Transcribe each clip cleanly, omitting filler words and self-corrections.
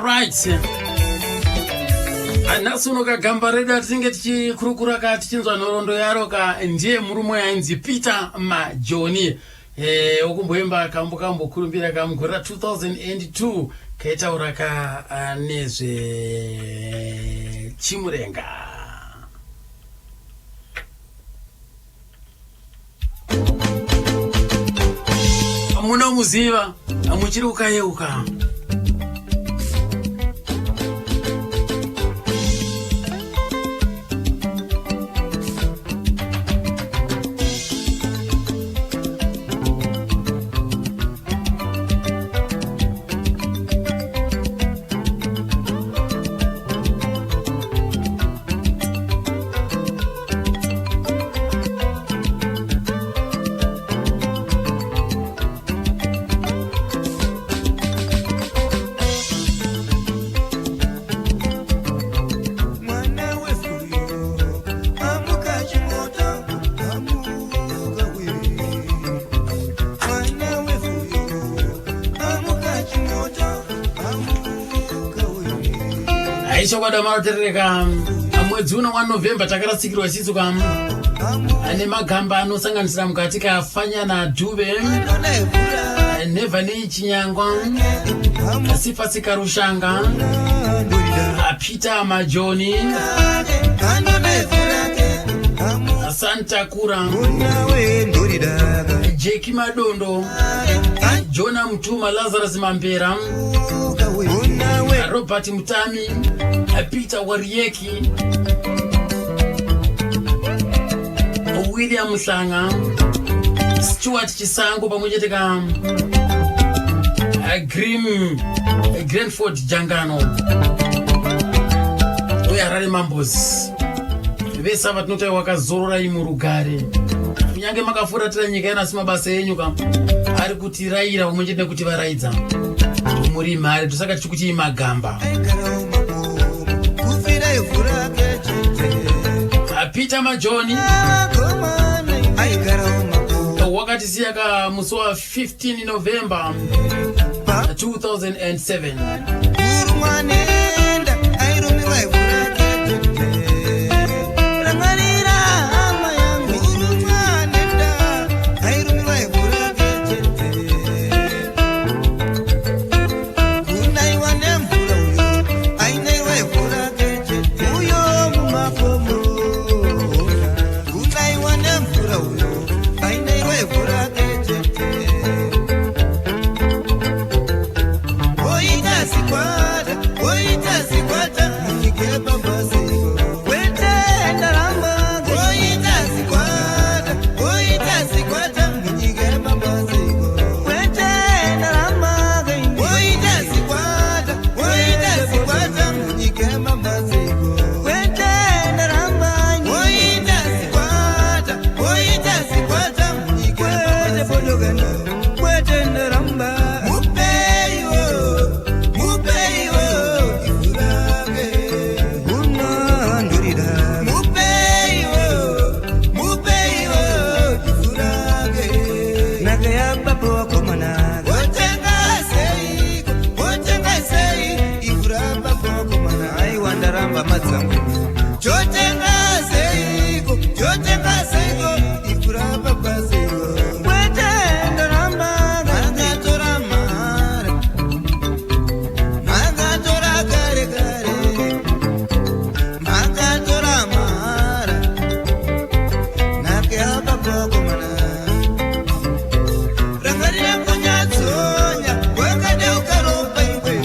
Alright. Nhasi uno kagamba redu atinenge tichikurukura ka tichinzwa nhoroondo yaro ka ndiye murume ainzi Peter Majoni. Eh, okumboimba kambo kambokurumbira ka mugore ra 2002 kaitaura ka ah, nezve chimurenga. Munomuziva muchiri kukayeuka. Mwana wefuyo amuka chimoto amuka we mwana wefuyo amuka chimoto amuka we Aichokwadi amanoterereka mwedzi uno waNovember takarasikirwa isisu ka ane magamba anosanganisira mukati kafanyana Dube Nevani Chinyangwa Sifasi Karushanga Peter Majoni Santa Kura Jeki Madondo Jona Mutuma Lazarus Mambera Robert Mutami Peter Warieki William Hlanga Stuart Chisango pamwe chete ka Grim Granford Jangano uye Harare Mambos vese ava tinoti wakazororai murugare kunyange makafuratira nyika ino asi mabasa enyu ka ari kutirayira pamwe chete nekutivaraidza muri mhare tosaka tichikuti magamba. Peter Majoni wakatisiya ka musi wa 15 November 2007. Kunaiwa nemvura uyo ainaiwa ivhu rake chete uyo mumakomo kunaiwa nemvura uyo ainaiwa ivhu rake chete oita zikwata oita zikwata munyika yepabhasiko kwete ndaramba oita zikwata oita zikwata munyika yepabhasiko kwete ndaramba oita zikwata oita zikwata munyika yemabhasiko kwete ndaramba oita zikwata oita zikwata munyika yemabhasiko kwete ndaramba mupeiwo mupeiwo ivhu rake unondurira mupeiwo mupeiwo ivhu rake nhaka yababa wakomana wotenga seiko wotenga sei ivhu rababa wakomana aiwa ndaramba madzangu chotenga seiko chotenga seiko ivhu rababa seiko kwete ndaramba makatora mare makatora kare kare makatora mara nhaka yababa wakomana rangarira kunyatsonya wakadeuka ropa iwe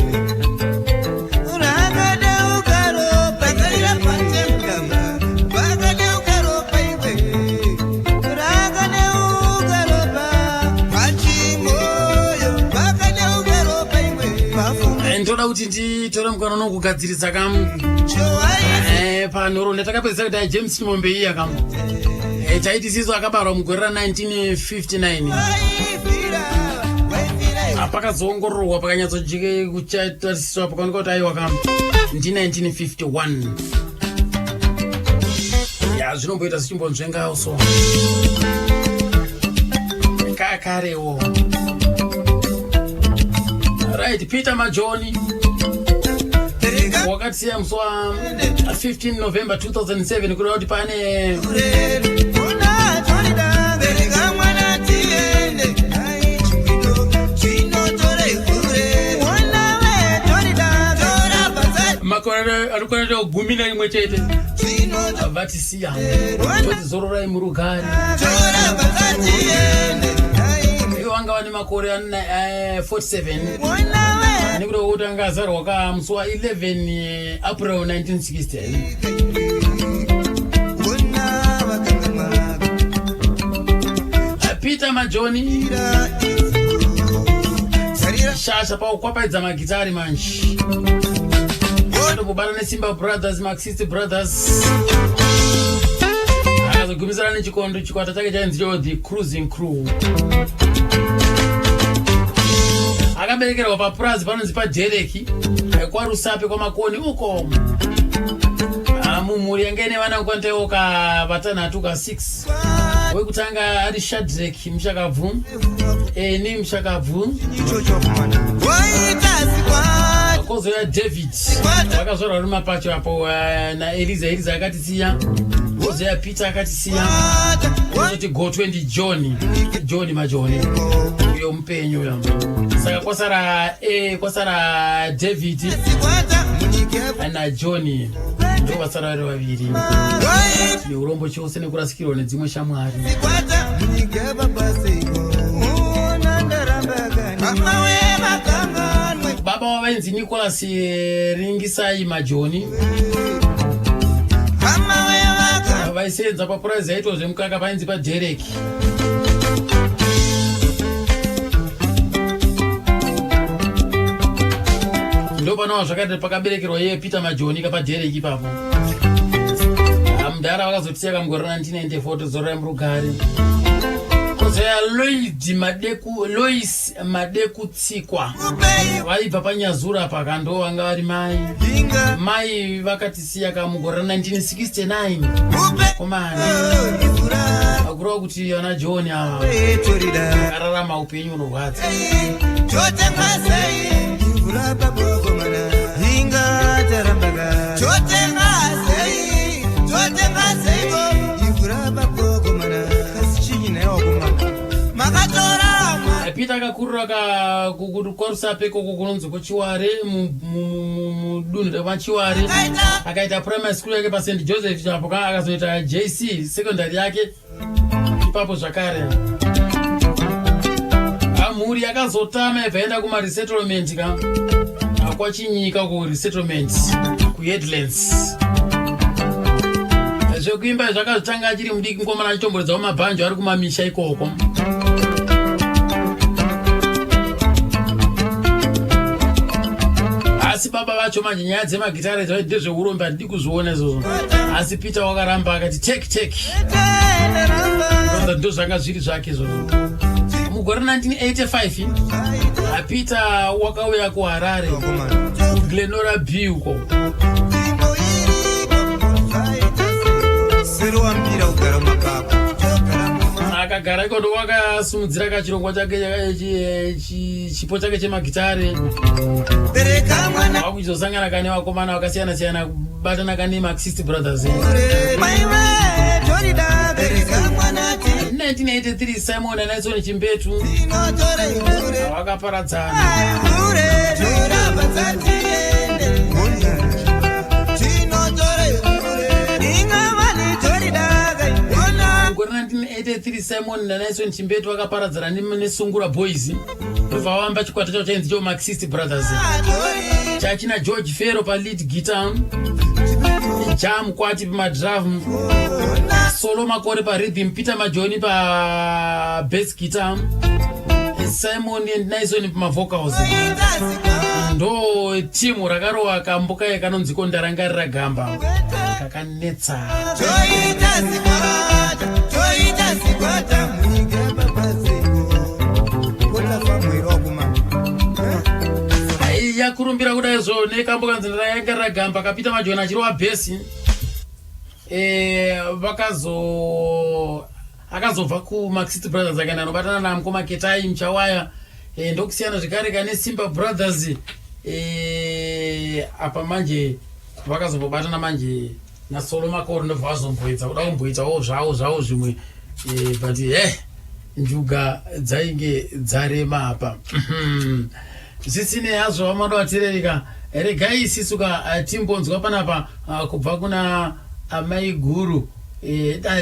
rakadeuka ropa rangarira patemkama wakadeuka ropa iwe rakadeuka ropa pachimoyo wakadeuka ropa iwe pafunga Ndoda kuti nditore mukana uno kugadzirisa kam chowai panhoroondo takapedzisa kuti ai James Chimombe iya kam taiti siso akabarwa mugore ra 1959 waifira waifira pakazoongororwa pakanyatsojike kuchatariswa pakaoneka kuti aiwa kam ndi 1951 ya zvinomboita zvichimbonzvengawo so kakarewo. Right, Peter Majoni. Vakatisiya musi wa 15 November 2007, kureva kuti pane makore anokwana 11 vatisiya. Toti zororai murugare. Ivo vanga vane makore 47, nekuda kwekuti anga azarwa ka musi wa 11 April 1960. Peter Majoni, shasha pakukwapaidza magitari manje, ndombobata neSimba Brothers, Marxist Brothers, akazogumisana nechikondo chikwata chake chainzi cho The Cruising Crew. Akaberekerwa papurazi panonzi paDereki, kwaRusape, kwaMakoni uko. Mumhuri yanga ine vana kukwanitaiwo ka vatanhatu, ka 6. Wekutanga ari Shadrek Mushakabvu, eni Mushakabvu, kozoya David, vakazvarwa ri mapacho apo naEliza. Eliza akatisiya. Kozoya Peter, akatisiya. Kozoti gotwe ndiJohn, John Majoni, uyo mupenyu uyo. Saka kwasara David naJohn, ndo vasara vari vaviri. Tine urombo chose nekurasikirwa nedzimwe shamwari. Sikwata munyika babaseiko ona ndaramba mama we makanganwe. Baba wavainzi Nicholas Ringisai Majoni. Mama we maka Vaisenza papurazi yaitwa zvemukaka painzi paDerek. Ndo panova zvakati pakaberekerwa iye Peter Majoni, kapaDerek ipapo. Mudhara vakazotisiya kamugore 1994. Tozorai murugare. Kozoya Lloyd Madeku, Lois Madekutsikwa, Upei vaibva paNyazura pakando, vanga vari mai. Inga Mai vakatisiya kamugore 1969. Upe Komana Ifura akureva kuti ana John ava Torida akararama upenyu unorwadza. Chotenga sei Ifura babokomana Inga tarambaka Chotenga sei Chotenga sei go Ifura babokomana Kasi chinyi naye wakomana Makatora mwa Peter akakurira kwaRusape koko kunonzi kuChiware, mudunhu remaChiware. Kaita Akaita primary school yake paSt Joseph chapo ka, akazoita JC secondary yake ipapo zvakare. Mhuri yakazotama ibva yaenda kumaresettlement ka kwaChinyika, kuresettlement kuHeadlands. Zvekuimba zvakazotanga achiri mudiki mukomana, achitomboredzawo mabhanjo ari kumamisha ikoko. Asi baba vacho manje, nyaya dzemagitare dzacho ndezveurombe, handidi kuzviona izvozvo. Asi Peter wakaramba, akati tek tek, ndo zvanga zviri zvake izvozvo. Mugore 1985 Peter wakauya kuHarare, kuGlenora B uko. Sero wambira kugara mumapako. Akagara iko, ndo wakasimudzira kachirongwa chake, chipo chake chemagitare. Bereka mwana. Wakuchizosangana kane vakomana vakasiyana siyana, kubatana kane Marxist Brothers. Maiwe torida bereka mwana ti 1983 Simon naNelson Chimbetu Tinotore ivure vakaparadzana. Ivure toramba dzatiende Tinotore ivure Ingavani torida Ona Mugore 1983 Simon naNelson Chimbetu vakaparadzana neSungura Boys, ndobva vavamba chikwata chavo chainzi cho Marxist Brothers, Tori chachina George Fero palead guitar, Jam Kwati pamadrum, Solo Makore parhythm, Peter Majoni pabass guitar, Simon and Nison pamavocals. Ndo timu rakarova kambo kaye kanonzi Kondarangarira Gamba, kakanetsa. Toita sikwata, toita sikwata, munyika babazeko. Kota famwero wakumana. Ai, yakurumbira kudai zvo nekambo kanzi Ndarangarira Gamba, kaPeter Majoni achirova bhesi. Vakazo akazobva kuMarxist Brothers, akaenda anobatana namukoma Ketai Muchawaya. Ndokusiyana zvekare kane Simba Brothers. Apa manje Vakazombobatana manje naSolo Makoro, ndobva vazomboedza kuda kumboitawo zvavo zvavo zvimwe, but njuga dzainge dzarema apa. Zvisinei hazvo, vamada vateererika, regai isisu ka timbonzwa panapa kubva kuna amai guru,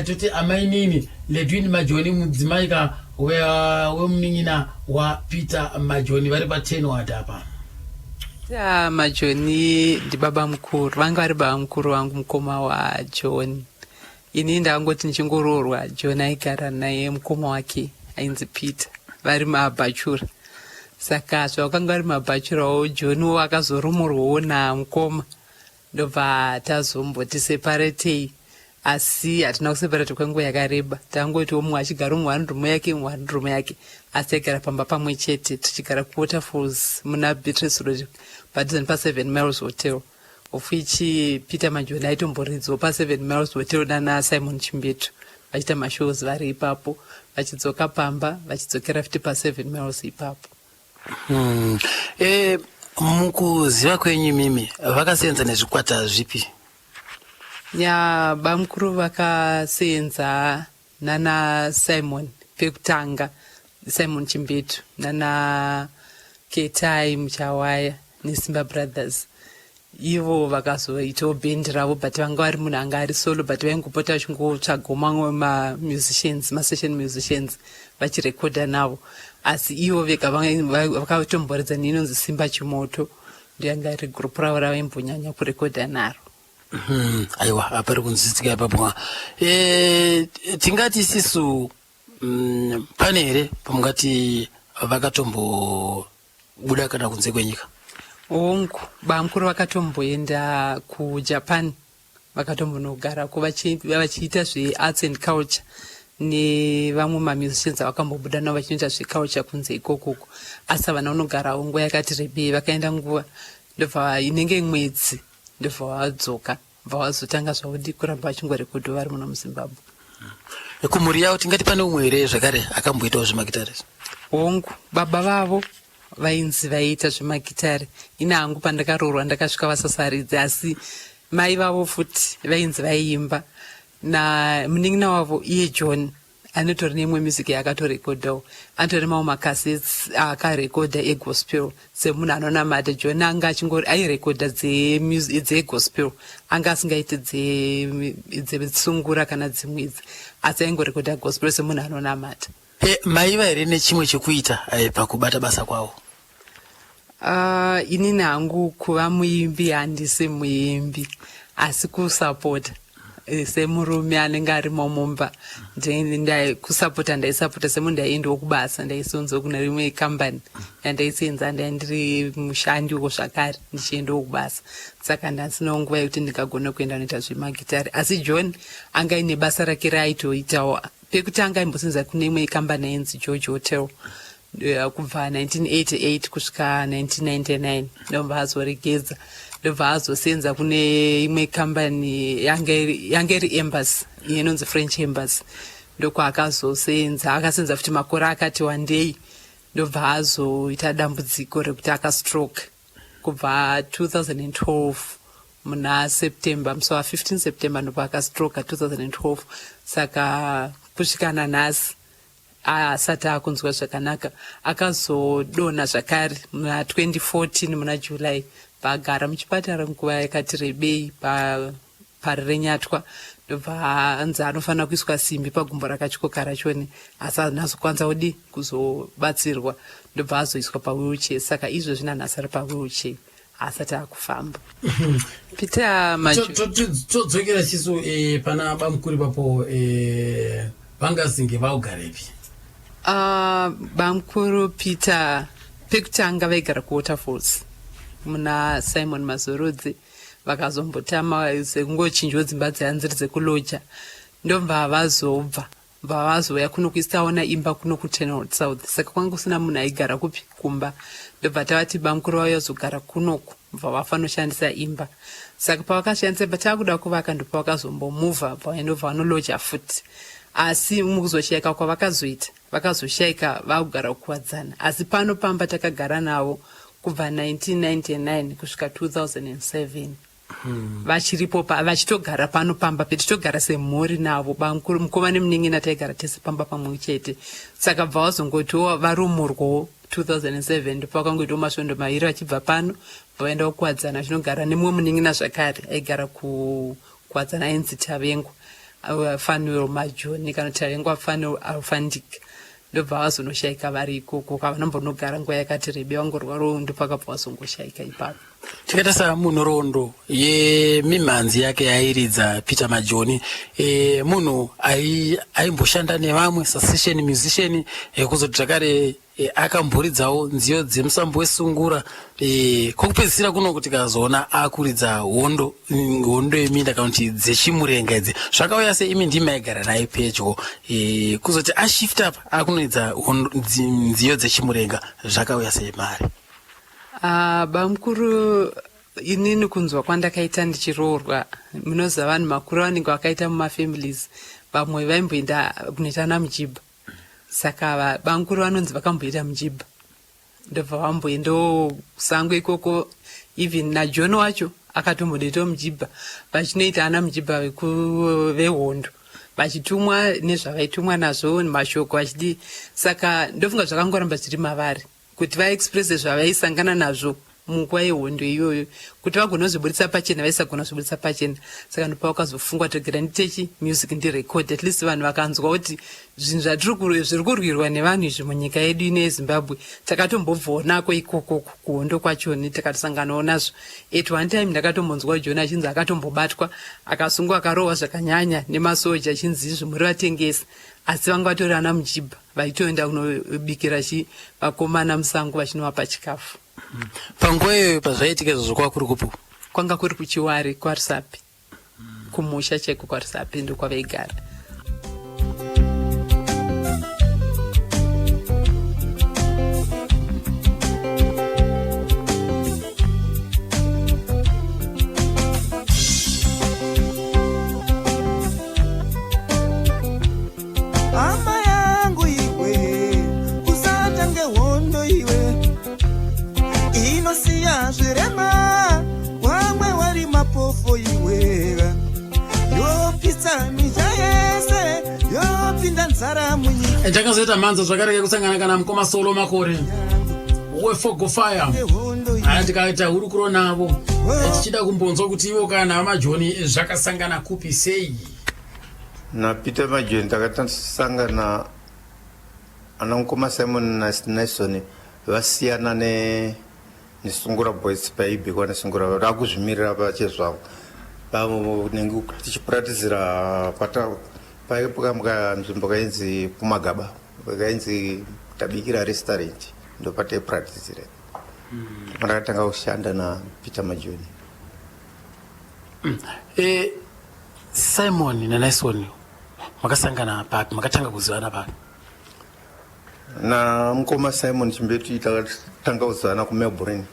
toti amai nini Ledwin Majoni, mudzimai ka wemunin'ina waPeter Majoni, vari patenward apa. Ya, Majoni ndibaba mukuru, vanga vari baba mukuru vangu, mukoma waJohn. Ini ndangoti ndichingoroorwa, John aigara naye mukoma wake ainzi Peter, vari mabhachura. Saka zvavakanga vari mabhachurawo, Johnwo akazorumurwawo namukoma, ndobva tazomboti separatei, asi hatina kuseparata kwenguva yakareba. Tangotiwo mumwe achigara mumwe one room yake, mumwe one room yake, asi taigara pamba pamwe chete, tichigara kuWaterfalls muna Beatrice Road, padhuze nepa7 Miles Hotel, of which Peter Majoni aitomboridzawo pa7 Miles Hotel nana Simon Chimbetu, vachiita mashows vari ipapo, vachidzoka pamba, vachidzokera futi pa7 Miles ipapo. Mukuziva kwenyu imimi, vakasenza nezvikwata zvipi? Ya, bamukuru vakasenza nana Simon pekutanga, Simon Chimbetu, nana Ketai Muchawaya neSimba Brothers. Ivo vakazoitawo bhendi ravo, but vanga vari munhu anga ari solo, but vaingopota vachingotsvagawo mamwe mamusicians, masession musicians, vachirekodha navo. Asi ivo vega vakatomboridza neinonzi Simba Chimoto, ndoyanga iri gurupu ravo ravaimbonyanya kurekodha naro. Aiwa, apari kunzwisisika ipapo. Tingati isisu pane here pamungati vakatombobuda kana kunze kwenyika? Hongu, bamukuru vakatomboenda kuJapan, vakatombonogara-ko vachiita zvearts and culture nevamwe mamusicians avakambobuda navo, vachinoita zveculture kunze ikokoko. Asi havana kunogarawo nguva yakati rebei. Vakaenda nguva ndobva inenge mwedzi, ndobva vadzoka, bva vazotanga zvavo kuramba vachingorekodha vari muno muZimbabwe. Kumhuri yavo tingati pane umwe here zvakare akamboitawo zvemagitare? Hongu, baba vavo vainzi vaiita zvemagitare. Ini hangu pandakaroorwa ndakasvika vasasaridzi, asi mai vavo futi vainzi vaiimba, na munin'ina wavo iye John anotori neimwe music yaakatorekodhawo, anotori mamwe macassettes aakarekodha egospel. Semunhu anonamata, John anga achingori airekodha dzegospel, anga asingaiti dzesungura kana dzimwe idzi, asi aingorekodha gospel semunhu anonamata. Maiva here nechimwe chekuita pakubata basa kwavo? Inini hangu kuva muimbi handisi muimbi, asi kusapota semurume anenge arimo mumba, kusapota ndaisapota. Semunhu ndaiendawo kubasa, ndaisonzwa kuna rimwe kambani yandaisenza, ndaindiri mushandiwo zvakare, ndichiendawo kubasa, saka ndasinawo nguva yekuti ndingagona kuenda noita zvemagitari. Asi John anga aine basa rake raaitoitawo. Pekutanga aimbosenza kune imwe kambani yainzi George Hotel kubva 1988 kusvika 1999, ndobva azoregedza, ndobva azosenza kune imwe kambani yanga iri embassy inonzi French Embassy. Ndokwaakazosenza, akasenza futi makore akati wandei, ndobva azoita dambudziko rekuti akastroke kubva 2012 muna September, musi wa15 September ndobva akastroka 2012. Saka kusvika nanhasi asati akunzwa zvakanaka. Akazodonha zvakare muna 2014 muna July, paagara muchipatara nguva yakati rebei paRenyatwa, ndobva anzi anofanira kuiswa simbi pagumbo rakatyoka rachoni, asi hazina kudi kuzobatsirwa, ndobva azoiswa pawheelchair. Saka izvozvi nanhasi ari pawheelchair, haasati akufamba Peter. Todzokera chisu pana bamukuru ipapo, vangazinge vaugarepi? Bamukuru Peter pekutanga vaigara kuWaterfalls muna Simon Mazorodzi. Vakazombotama sekungochinjwa dzimba dzeanziri dzekuloja, ndobva vazobva, bva vazouya kuno kuisaona imba kuno kuTenwald South. Saka kwanga kusina munhu aigara kupi kumba, ndobva tavati bamukuru vauya kuzogara kunoku, bva vafanoshandisa imba. Saka pavakashandisa imba, taakuda kuvaka, ndopavakazombomuvha, bva vaendobva vanoloja futi. Asi mukuzoshayika kwavakazoita, vakazoshayika vakugara kuWadzana. Asi pano pamba takagara navo kubva 1999 kusvika 2007. Vachiripo vachitogara pano pamba petichitogara semhuri navo bamukuru mukoma nemunin'ina taigara tese pamba pamwe chete. Saka bva vazongotiwo varumurwawo 2007 ndopakangoitawo masvondo maviri vachibva pano bva vaenda kuKuwadzana vachinogara nemumwe munin'ina zvakare aigara kuKuwadzana ainzi Tavengwa Fanuel Majoni kana Tavengwa Fanuel Alfandik. Ndobva vazonoshaika vari ikoko kavanombonogara nguva yakati rebe vangorwarawo ndopakabva vazongoshaika ipapo. Tikaita samunhoroondo yemimhanzi yake yairidza Peter Majoni, munhu aimboshanda nevamwe sasession musician, kuzoti zvakare akamboridzawo nziyo dzemusambo wesungura, kwokupedzisira kuno tikazoona akuridza hondo yeminda kana kuti dzechimurenga idzi. Zvakauya sei imi ndimi maigara naye pedyo, kuzoti ashift up akunoridza nziyo dzechimurenga, zvakauya sei mari? Bamukuru, inini kunzwa kwandakaita ndichiroorwa, munoziva vanhu makuru vanenge vakaita mumafamilies, vamwe vaimboenda kunoita namujibha. Saka bamukuru vanonzi vakamboita mujibha, ndobva vamboendawo kusango ikoko. Even naJohn wacho akatombonoitawo mujibha, vachinoita ana mujibha vehondo, vachitumwa nezvavaitumwa nazvo mashoko vachidii. Saka ndofunga zvakangoramba zviri mavari kuti vaexpresse zvavaisangana nazvo munguva yehondo iyoyo, kuti vagone kuzviburitsa pachena. Vaisagona kuzviburitsa pachena, saka ndopavakazofungwa togera nditechi music ndirecord, at least vanhu vakanzwa kuti zvinhu zvatiri zviri kurwirwa nevanhu izvi munyika yedu ino yeZimbabwe takatombobvawo nako ikoko kuhondo kwachoni, tikatosanganawo nazvo. At one time ndakatombonzwa John achinzi akatombobatwa, akasungwa, akarohwa zvakanyanya nemasoja, achinzi izvo muri vatengesi, asi vanga vatori ana mujibha vaitoenda kunobikira chi vakomana musango vachinovapa chikafu. Panguva iyoyo pazvaiitika izvozvo kwava kuri kupi? Kwanga kuri kuChiwari kwaRusape, kumusha chaiko kwaRusape ndokwavaigara. Hama yangu iwe, usatange hondo iwe, inosiya zvirema, wamwe wari mapofo iwe, yopisa misha yese, yopinda nzara munyika. Takazoita mhanza zvakare kusangana kana mukoma Solo Makore weFogo Fire, aya tikaita hurukuro navo tichida kumbonzwa kuti ivo kana vaMajoni zvakasangana kupi sei. NaPeter Majoni takasangana ana mukoma Simon naNelson vasiyana neSungura Boys paibikwa neSungura rakuzvimirira pachezvavo, nenge tichipuratidzira paikamka nzvimbo kainzi kuMagaba, kainzi Tabikira Restaurant, ndopataipuratidzira. Ndakatanga kushanda naPeter Majoni. Simon naNelson makasangana papi? Makatanga kuzivana papi? Na mukoma Simon Chimbetu takatanga kuzivana kuMelbourne,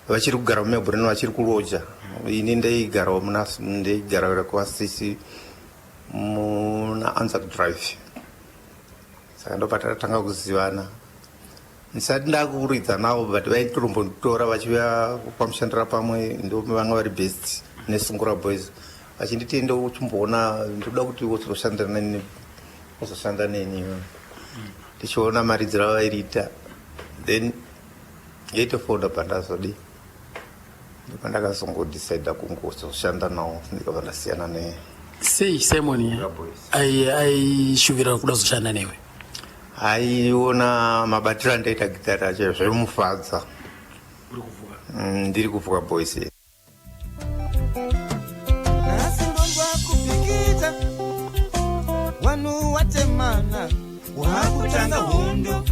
vachiri kugara kuMelbourne, vachiri kuloja. Ini ndaigarawo muna ndaigara kwasisi muna Anzac Drive, saka ndopatakatanga kuzivana. Ndisati ndakuridza navo, but vaitombonditora vachiuya pamushandira pamwe, ndo vanga vari best neSungura Boys, vachinditi ende uchimboona, ndoda kuti uzoshanda neni, uzoshanda neni, tichiona maridziro avairiita. Then yaitofonda pandazodi, ndopandakazongodecida kungozoshanda navo, ndikabva ndasiyana ne Sei Simon aishuvira kuda kuzoshanda newe? Aiona mabatiro andaita gitari acho zvaimufadza. Ndiri kuvuka Boys. Nhasi ndonzwa kupikita, vanhu watemana, wakutanga hondo.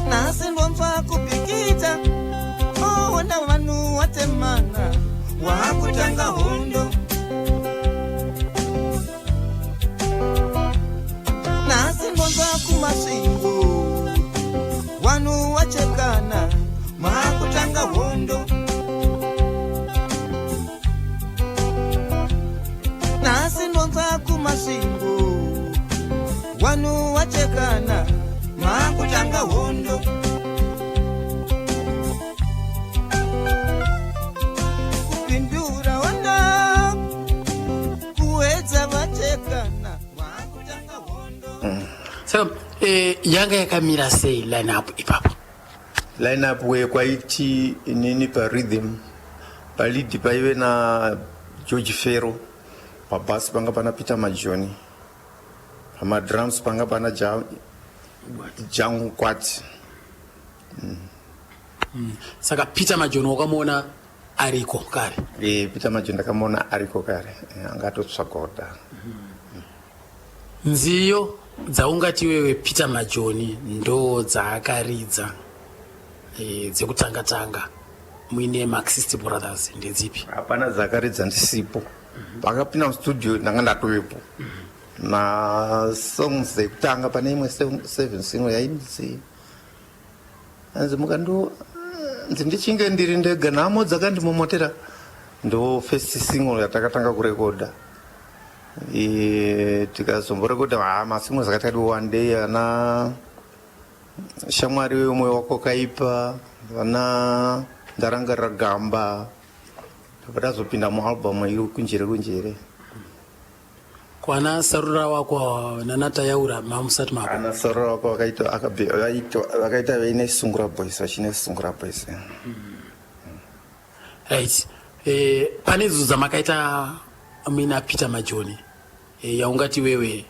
Nhasi ndonzwa kupikita, oona vanhu watemana, wakutanga hondo. Nhasi ndonzwa kuMasvingo, vanhu wachekana, makutanga hondo. Nhasi ndonzwa kuMasvingo, vanhu wachekana, makutanga hondo. Yanga yakamira sei line up ipapo? Line up kwaiti inini parhythm, palead paive na George Fero, pabass panga pana Peter Majoni, pamadrums panga pana Jangu Kwati. Saka Peter Majoni wakamuona ariko kare? E, Peter Majoni ndakamuona ariko kare. Anga atotsvagawo kudhara. Nziyo dzaungati iwewe Peter Majoni ndo dzaakaridza dzekutanga tanga muine Marxist Brothers ndedzipi? Hapana dzakaridza ndisipo. Pakapinda mustudio ndanga ndatovepo. Masongs ekutanga, pane imwe seven single yainzi anzi mukando nzi ndichinge ndiri ndega nhamo dzakandimomotera, ndo first single yatakatanga kurekodha. Tikazomborekodha ha masingles akati one day, ana shamwari wemwoyo wako kaipa, vana ndarangarira gamba, tobva tazopinda mualbum iri Kunjere Kunjere. Kwana Sarura Wako nanaTayaura mamusati mako? Ana Sarura Wako vakaita vaine Sungura Boys, vachine Sungura Boys. Right. Pane idzo dzamakaita muina Peter Majoni, yaungati wewe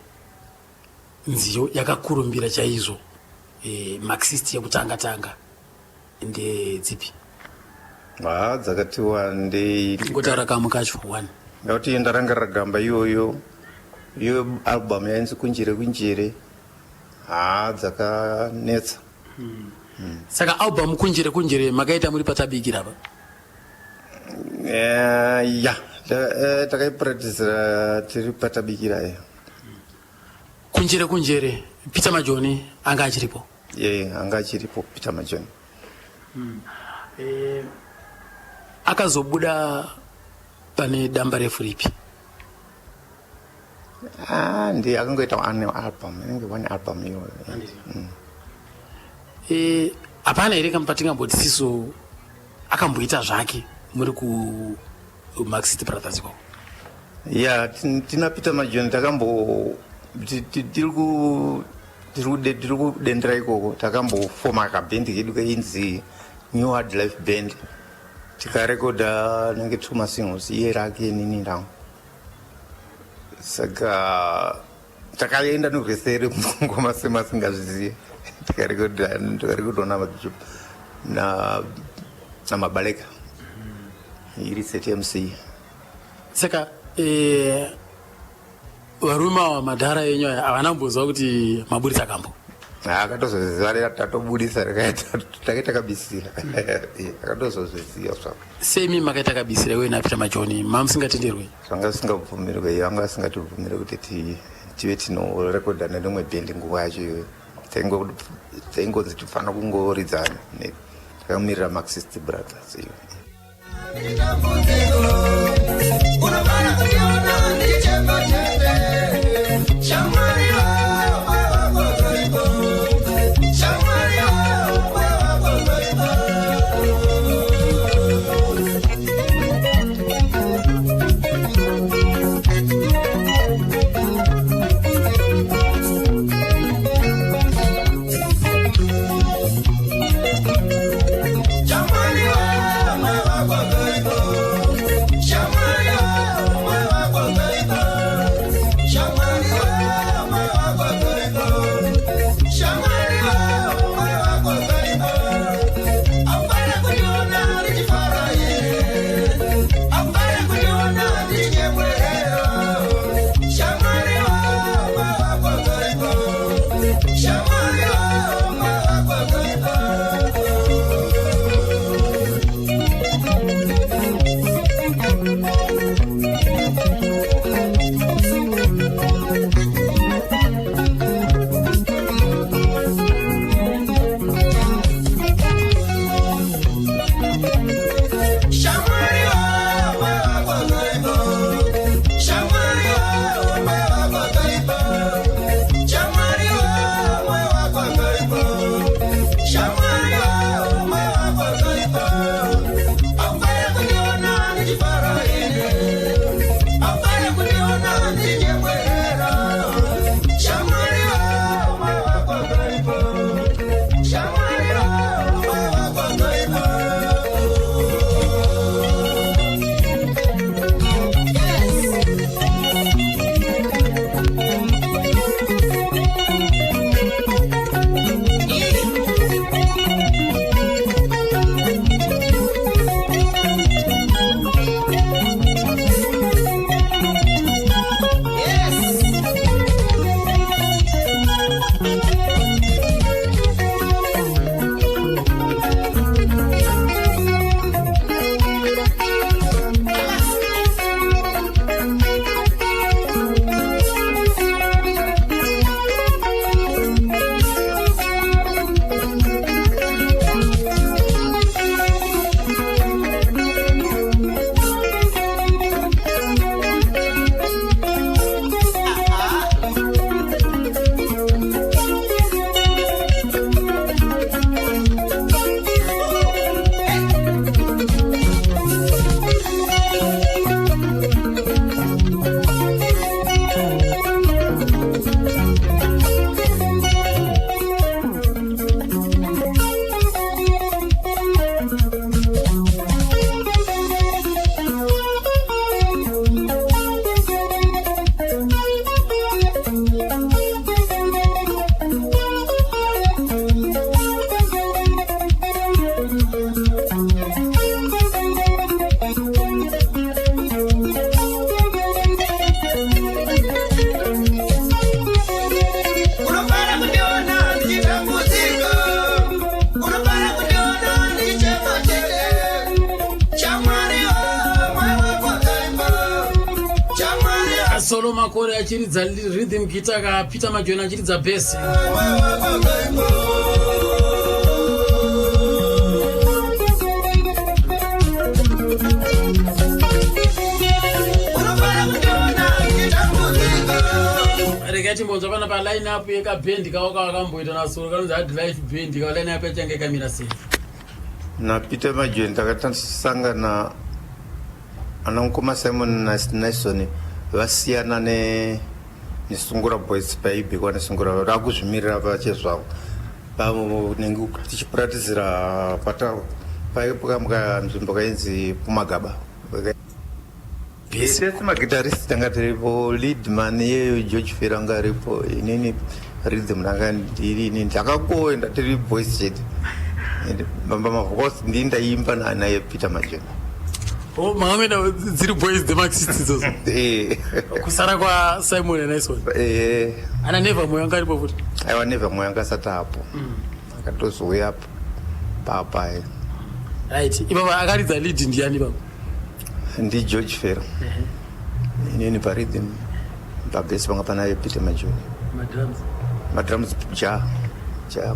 nziyo yakakurumbira chaizvo, Marxist yekutanga tanga, ndedzipi? Ha, dzakati wandei. Ngotaura kamwe kacho one. Ngakuti Ndarangarira Gamba iyoyo, iyo album yainzi Kunjere Kunjere, ha, dzakanetsa. Saka album Kunjere Kunjere makaita muri patabikira pa? Ya, takaipractisira tiri patabikira iyo. Kunjere Kunjere Peter Majoni anga achiripo? Ye, anga achiripo Peter Majoni. Akazobuda pane damba refu ripi? Ah, ndi akangoita one album, inenge one album iyoyo. Hapana here patingamboti siso akamboita zvake muri ku Marxist Brothers ikoko? Ya, tina Peter Majoni takambo tiri kudendera ikoko, takambofoma kabhendi kedu kainzi New Hard Life Band, tikarekodha nenge two masingles, iye rake, inini rangu. Saka takaenda norwesere ngoma semasingazvizive, tikarekodha, tikarekodwa namabaleka iri ZMC. Saka varume ava, madhara enyu aya, havana kumbozwa kuti maburitsa kambo? Akatozozviziva tatobudisa, takaita kabisira, akatozozviziva zvavo. Semi makaita kabisira iwe naPeter Majoni mamusingatenderwi? Zvanga zvisingabvumirwe, vanga vasingatibvumire kuti tive tinorekodha nerimwe bhendi nguva yacho iyoyo. Taingonzi tifanira kungoridza takamirira Marxist Brothers iyo. Unofana kuiona ndichemba chete, shamwari wako toripo, shamwari wako toripo. Shamwari wako toripo, shamwari. Solo Makore achiridza rhythm guitar ka Peter Majoni achiridza bass. Regai timbonzwa pana pa line up yekabhendi kavo kavakamboita naSolo kanonzi Hard Life Band ka line up yachange yakamira sei? NaPeter Majoni takatasangana ana mukoma Simon naNaison vasiyana ne neSungura Boys paibikwa neSungura rakuzvimirira pachezvavo panenge tichipuratidzira pata paikamka nzvimbo kainzi Pumagaba. Tese magitarist tanga tiripo, lead man iyeyo George Fera anga aripo, inini rhythm ndanga ndiri inini, takakoenda tiri boys chete. And bamba mavocals ndini ndaiimba naye Peter Majoni. Oh, makamenda dziri boys dzemaxist idzodzo? Eh. Kusara kwaSimon naNaison? Eh. Ana Never Moyo anga aripo futi? Aiwa, Never Moyo anga asati apo, akatozouya papa. Right, ipapa akaridza lead ndiani ipapa? NdiGeorge Fero, inini parhythm, pabass panga panaye Peter Majoni. Madrums? Madrums ja ja.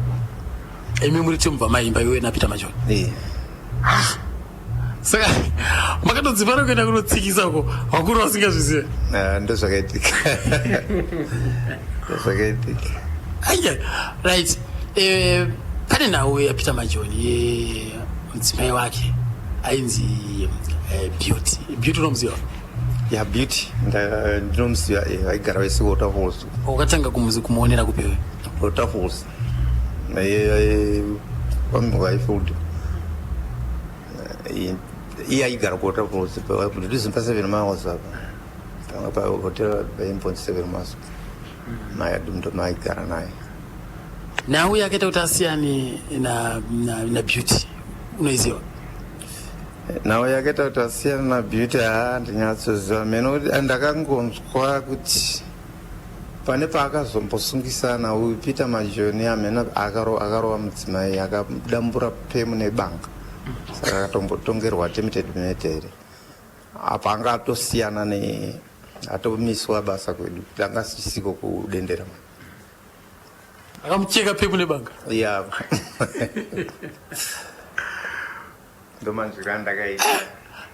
Imi muri timubva maimba iwe naPeter Majoni? Eh. Saka makatodzipara kuenda kunotsikisa uko vakuru vasingazvizive? Ah, ndozvakaitika, ndozvakaitika. Aya, right. Pane nhau yaPeter Majoni yemudzimai wake ainzi Beauty. Beauty unomuziva? Ya, Beauty ndinomuziva, vaigara vese Waterfalls. Wakatanga kumuzi kumuonera kupiwe? Waterfalls, kwamaifield. Iye aigara kuWaterfalls ndizimba 7 miles apa panga pahotera paimbonzi 7 Miles, ndo maaigara naye. Nhau yakaita kuti asiyane na Beauty unoiziva? Nhau yakaita kuti asiyana naBeauty, haa, ndinyatsoziva mene kuti ndakangonzwa kuti pane paakazombosungisana uyu Peter Majoni amene akarova mudzimai, akadambura pemu nebanga, saka akatombotongerwa attempted murder. Apa anga atosiyana ne atomiswa basa kwedu, anga sisiko kudendera. Akamucheka pepu nebanga? Ya, ndomanzwiro andakaita.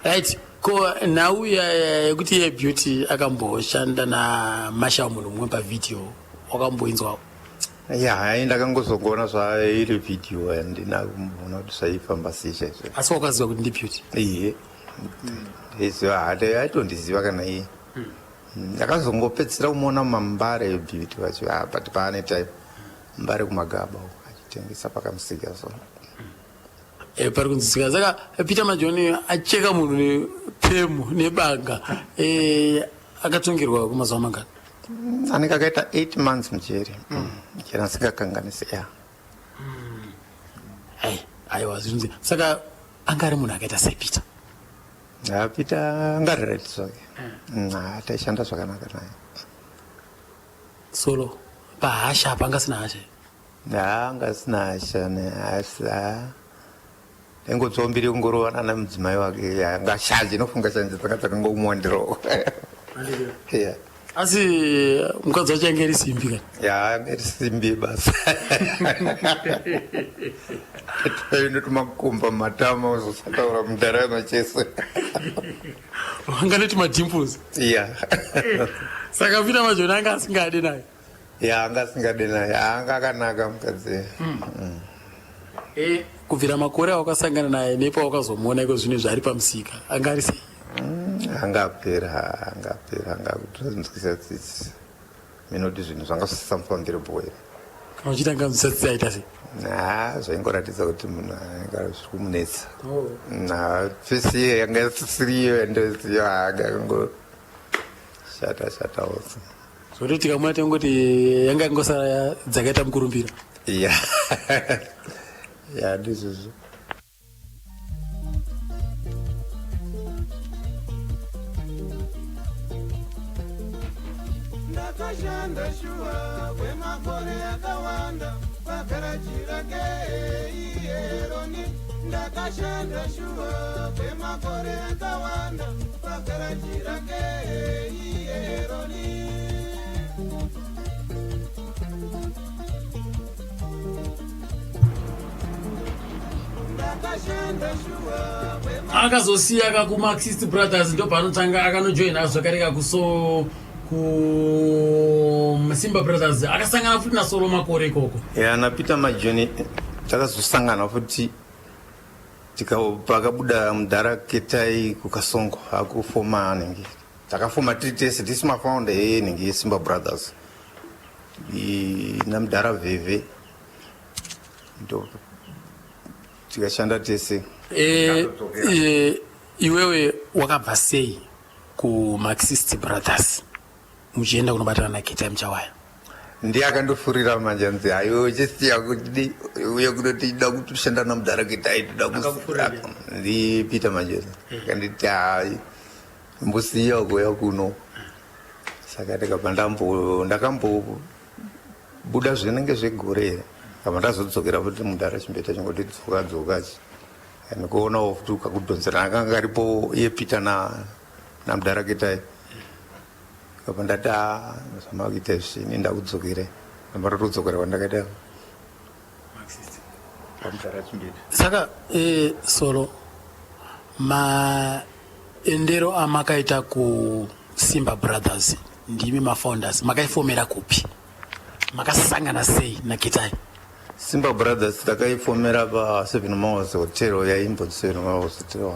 Right, ko nhau yekuti yeBeauty akamboshanda naMarshal munhu mumwe pavhidhiyo wakamboinzwawo? Ya, hai, ndakangozongoona zvairi vhidhiyo, handina kumboona kuti zvaifamba sei chaizvo. Asi wakaziva kuti ndiBeauty? Iye ndaiziva, hata aitondiziva kana iye. Ndakazongopedzisira kumuona mumambare Beauty vacho, ah, but paane time mbare kumagaba uko achitengesa pakamusika so. Pari kunzwisika. Saka Peter Majoni acheka munhu nepemu nebanga, akatongerwa kumazuva mangani? Anenge akaita 8 months mujeri, chero asingakanganisi, ya. Ai, aiwa, zvinzi saka anga ari munhu akaita sei Peter? Ha, Peter anga right zvake. Ha, taishanda zvakanaka naye. Solo pahasha apa anga asina hasha? Ha, anga asina hasha asi ha aingotswa mbiri kungorovana nemudzimai wake, anga shanje inofunga shanje dzanga dzakangomuwandirawo, ya. Asi mukadzi wacho ainge iri simbi kani? Ya, anga iri simbi basa, inotomakumba matama uzosataura mundarama chese. Vanga neti madimples. Ya. Saka Peter Majoni anga asingadi naye? Ya, anga asingadi naye, anga akanaka mukadzi. Kubvira makore awakasangana naye nepawakazomuona iko zvino zvaari pamusika, anga ari sei? Anga apera, anga apera, anga kutonzwisa tsitsi minoti zvinhu zvanga zvisamufambire bhoere. Kana uchiti anga nzwisa tsitsi, aita sei? Ha, zvaingoratidza kuti munhu anga zviri kumunetsa. Na face iye yanga isisiriyo yandoziva, anga akango shata shatawo. Zvoti tikamuona tengoti yanga yangosara dzakaita mukurumbira. Ya ya, ndizvozvo. Ndakashanda shuwa kwemakore akawanda pagaraji rake iyeroni. Ndakashanda shuwa kwemakore akawanda pagaraji rake iye Roni. Ndakashanda shuwa. Akazosiya ka kuMarxist Brothers, ndopaanotanga akanojoina zvakare kakuso kuSimba Brothers, akasangana futi naSolo Makore ikoko. Ya, naPeter Majoni takazosangana futi pakabuda mudhara Ketai kuKasongo akufoma nenge takafoma tiri tese tisi mafounder enenge yeSimba Brothers namudhara Vhevhe, ndo tikashanda tese. Iwewe wakabva sei kuMarxist Brothers muchienda kunobatana naKetai Muchawaya? Ndiye akandofurira manje, anzi, "Haiwe, chisiya kuti uye kunoti ida kutoshanda namudhara Ketai." Toda Akakufurira? Ndi Peter Majoni akanditi, "Hai, mbosiya kuuya kuno." Saka ndikabva ndakambobuda zvinenge zvegore here, kabva ndazodzokera futi. Mudhara Chimbeta chingoti, "Dzoka, dzoka." Chi ndikuonawo futi kakudhonzerana akanga karipo iye Peter namudhara Ketai. Kabva ndati, "Ah, zvamakuita izvi, ini ndakudzokere." Ndamba ndatodzokera kwandakaita pamudhara Chimbeta. Saka Solo, maendero amakaita kuSimba Brothers, ndimi mafounders, makaifomera kupi? Makasangana sei naKetai? Simba Brothers takaifomera pa Seven Miles Hotel, yaimbonzi Seven Miles Hotel.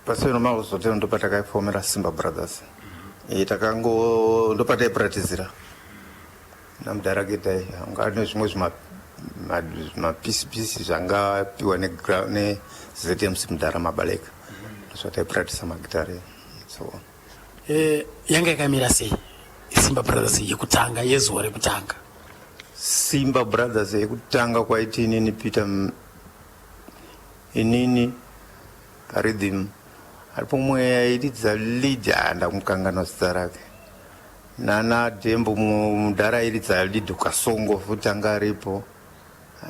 Pa Seven Miles Hotel ndo patakaifomera Simba Brothers. Takango ndopataipuratizira namudhara Ketai, anga ane zvimwe zvimapisipisi zvangapiwa neZMC, mudhara Mabaleka, ndozvataipuratisa magitare, so. Yanga yakamira sei Simba Brothers yekutanga, yezuva rekutanga? Simba Brothers yekutanga kwaiti inini Peter, inini parhythm, aripo mumwe airidza lead, ndamukanganwa zita rake, nana Dembo, mumwe mudhara airidza lead Kasongo futi anga aripo,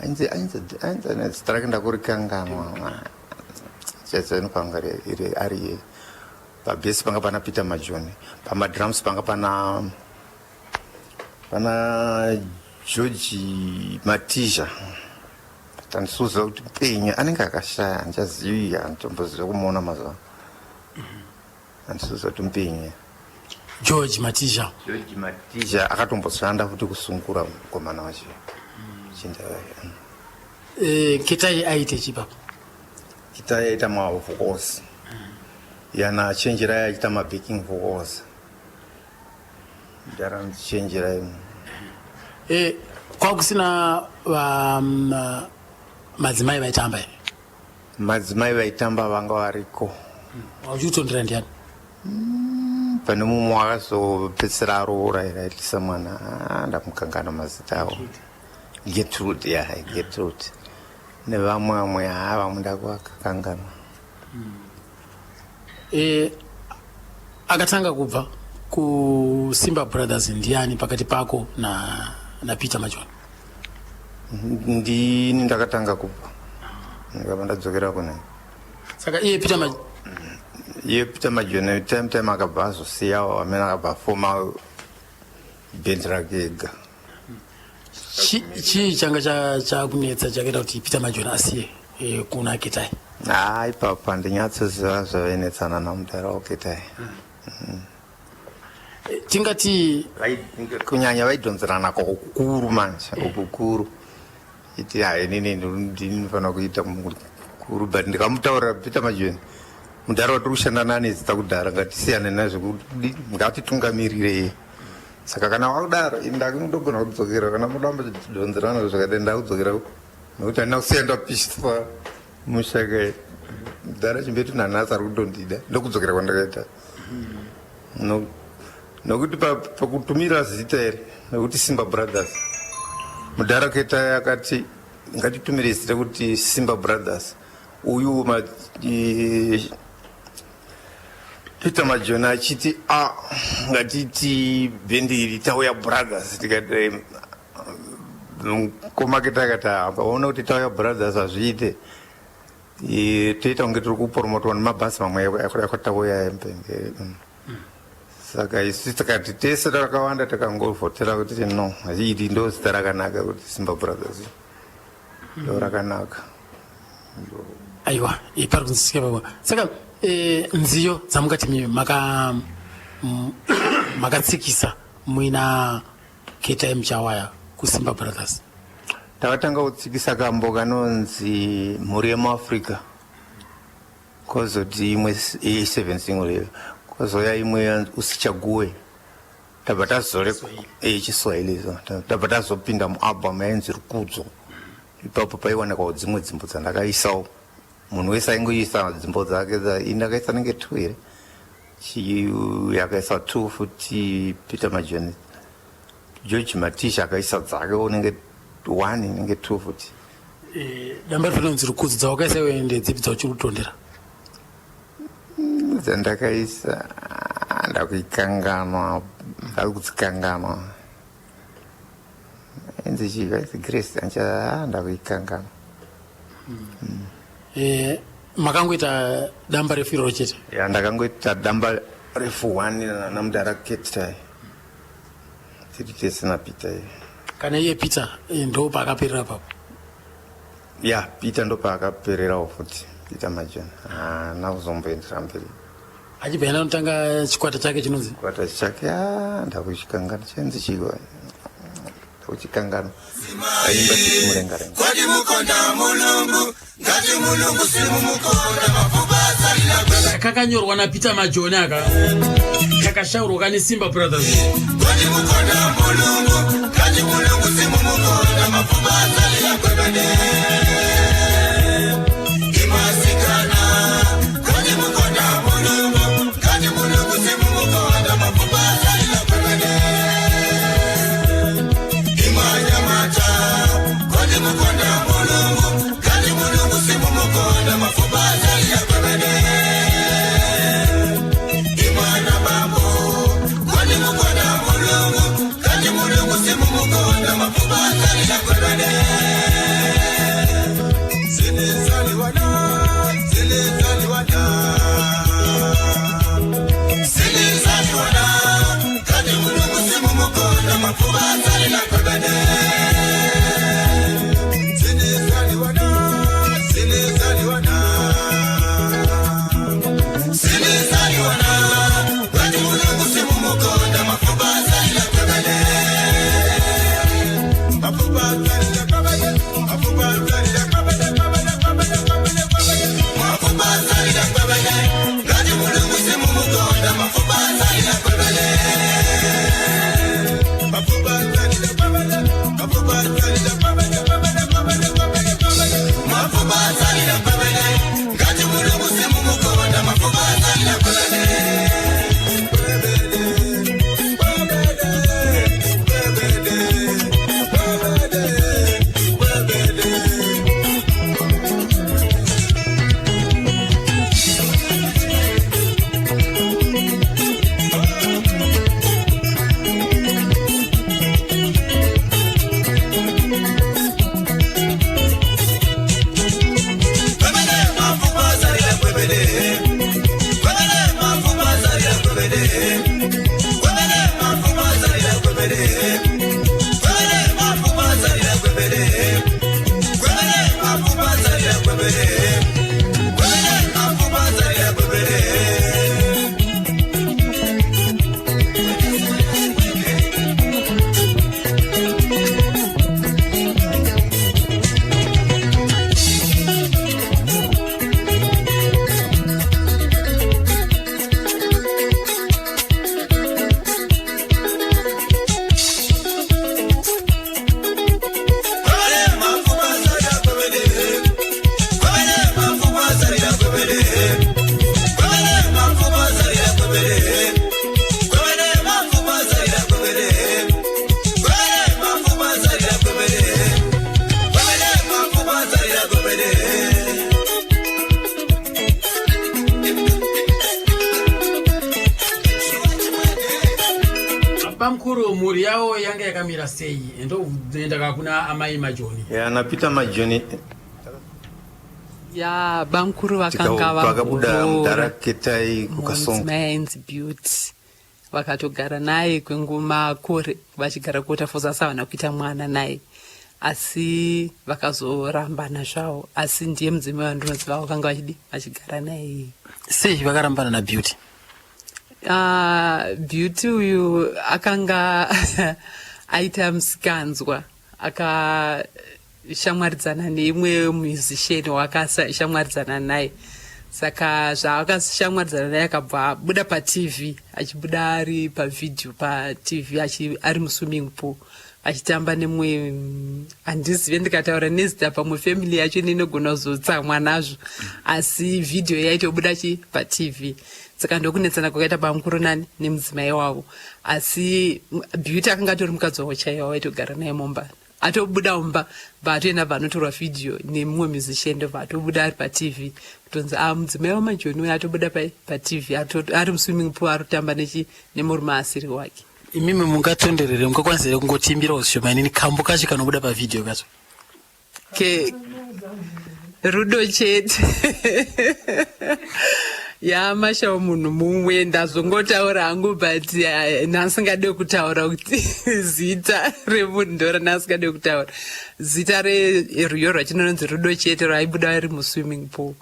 ainzi zita rake ndakurikanganwa, chaizonopanga ari pabass panga pana Peter Majoni, pamadrums panga pana George Matizha. Tandisuza kuti penyu anenge akashaya, handichazivi, handitomboziva kumuona mazuva, handisuza kuti mupenyu. George Matizha? George Matizha akatomboshanda futi kusungura, mukomana wacho chinda. Ketai aite chipapa? Ketai aita mavocals, yana Chenjerai achiita mabacking vocals, ndaranzi Chenjerai. Kwakusina madzimai vaitamba here? Madzimai vaitamba vanga variko. Uchitondera ndiani? Pane mumwe akazopedzisira aroora here, aitisa mwana. Ah, ndamukangana mazita avo. Gertrude, ya, Gertrude, nevamwe vamwe, ha, vamwe ndakuvakakanganwa. Akatanga kubva kuSimba Brothers ndiani pakati pako naPeter Majoni? Ndini ndakatanga kubva, ndikabva ndadzokera kune. Saka iye Peter Iye Peter Majoni time akabva azosiyawo amene, akabva afoma bhendi rake ega. Chii changa chakunetsa chakaita kuti Peter Majoni asiye kuna Ketai? Ha, ipapo handinyatsoziva zvavainetsana namudhara waKetai. Tingati Kunyanya vaidhonzerana kukuru manje, kukuru iti, "Hai, inini ndini ndinofanira kuita mukuru." But ndikamutaurira Peter Majoni, "Mudhara watiri kushanda nani zita kudhara, ngatisiyane nazvo, ngatitungamirire." Saka kana wakudaro, ini ndakundogona kudzokera kana muramba chidhonzerana zvakadai, ndakudzokera nekuti handina kusiya ndapiswa mushaka. Mudhara Chimbetu nanhasi ari kutondida, ndokudzokera kwandakaita. Nokuti pakutumira zita iri nekuti Simba Brothers, mudhara Ketai akati, "Ngatitumire zita kuti Simba Brothers." Uyu Peter Majoni achiti a ngatiti bhendi iri Tauya Brothers. Tikati komaketa akati aona kuti Tauya Brothers hazviite, toita kunge tiri kupromotwa nemabhasi mamwe akatauya embenge. Saka isu tikati tese takawanda takangovhotera kuti no, iri ndo zita rakanaka, kuti Simba Brothers ndo rakanaka. Aiwa, pari kunzwisisika papo. Saka nziyo dzamungati mimi makatsikisa muina Ketai Muchawaya kuSimba Brothers? Takatanga kutsikisa kambo kanonzi Mhuri yemuAfrica, kwozoti imwe seven single iyo, kwozoya imwe yanzi Usichague. Tabva tazore Chiswahili so tabva tazopinda mualbum yainzi Rukudzo. Ipapo paiwanikawo dzimwe dzimbo dzandakaisawo. Munhu wese aingoisa dzimbo dzake. Ini ndakaisa nenge two here, yakaisa two futi Peter Majoni. George Matisha akaisa dzake unenge one, inenge two futi. Damba rinonzi Rukudzo, dzawakaisa iwe ndedzipi dzauchiri kutondera? Dzandakaisa ndakuikanganwa, ndakudzikanganwa. Inzi chii? Vainzi Grace ancha, ndakuikanganwa. Makangoita damba refu iroro chete? Ya, ndakangoita damba refu one namudara Ketai, tiri tese naPeter iyo. Kana iye Peter ndo paakaperera papo? Ya, Peter ndo paakapererawo futi. Peter Majoni haana kuzomboendera mberi. Achibva enda anotanga chikwata chake chinonzi? Chikwata chake ndakuchikanganwa, chainzi chiko, ndakuchikanganwa. Aimba titi murengarenga. Kwati mukonda Mulungu, ngati Mulungu simumukonda, mafupa azalila. Kakanyorwa naPeter Majoni aka, kakashaurwa neSimba Brothers. Kwati mukonda Mulungu, ngati Mulungu simumukonda, mafupa azalila kwemene. Imasikana, kwati mukonda Mulungu, ngati Mulungu simumukonda, mafupa azalila kwemene. Imanyamata, kwati mukonda Mulungu, ngati Mulungu simumukonda, mafupa azalila kwemene. Imwana bambo, kwati mukonda Mulungu, ngati Mulungu simumukonda, mafupa azalila kwemene. Sinizaliwana, sinizaliwana, sinizaliwana, ngati Mulungu simumukonda, mafupa azalila kwemene. Sinizaliwana, sinizaliwana, sinizaliwana, ngati Mulungu simumukonda, mafupa azalila kwemene. Mafupa azalila kwemene, mafupa azalila kwemene, kwemene, kwemene, kwemene, kwemene. Mafupa azalila kwemene, ngati Mulungu simumukonda, mafupa azalila kwemene. Mafupa azalila kwemene. yakamira sei? Ndoenda kuna amai Majoni. Ya, naPeter Majoni. Ya, bamukuru vakanga Vakabuda mudhara vamboroora Ketai kuKasongo. Mudzimai ainzi Beauty, vakatogara naye kwengumakore vachigara kuWaterfalls, asi havana kuita mwana naye, asi vakazorambana zvavo. Asi ndiye mudzimai wandinoziva vakanga vachidi vachigara naye. Sei vakarambana naBeauty? Beauty uyu akanga aita musikanzwa, akashamwaridzana neimwe musician waakashamwaridzana naye. Saka zvaakashamwaridzana naye, akabva abuda paTV, achibuda ari pavhidhiyo paTV ari muswimming pool achitamba nemumwe. Handizive, ndikataura nezita pamwe family yacho inogona kuzotsamwa nazvo, asi vhidhiyo yaitobuda chi paTV. Saka ndokunetsana kwakaita bamukuru nani nemudzimai wavo. Asi Beauty akanga atori mukadzi wavo chaiwo, waitogara naye mumba. Atobuda mumba, bva atoenda, bva anotorwa vhidhiyo nemumwe musician, ndobva atobuda ari paTV, kutonzi a mudzimai waMajoni uyo atobuda paTV ari muswimming pool, ari kutamba nemurume asiri wake. Imimi mungatonderere, mungakwanisa here kungotiimbirawo zvishoma inini kambo kacho kanobuda pavhidhiyo kacho? Ke Rudo Chete yamashawo munhu mumwe. Ndazongotaura hangu, but ndasingade kutaura kuti zita remunhu ndora, ndasingade kutaura zita rerwiyo rwacho rinonzi Rudo Chete, rwaibuda vari muswimming pool.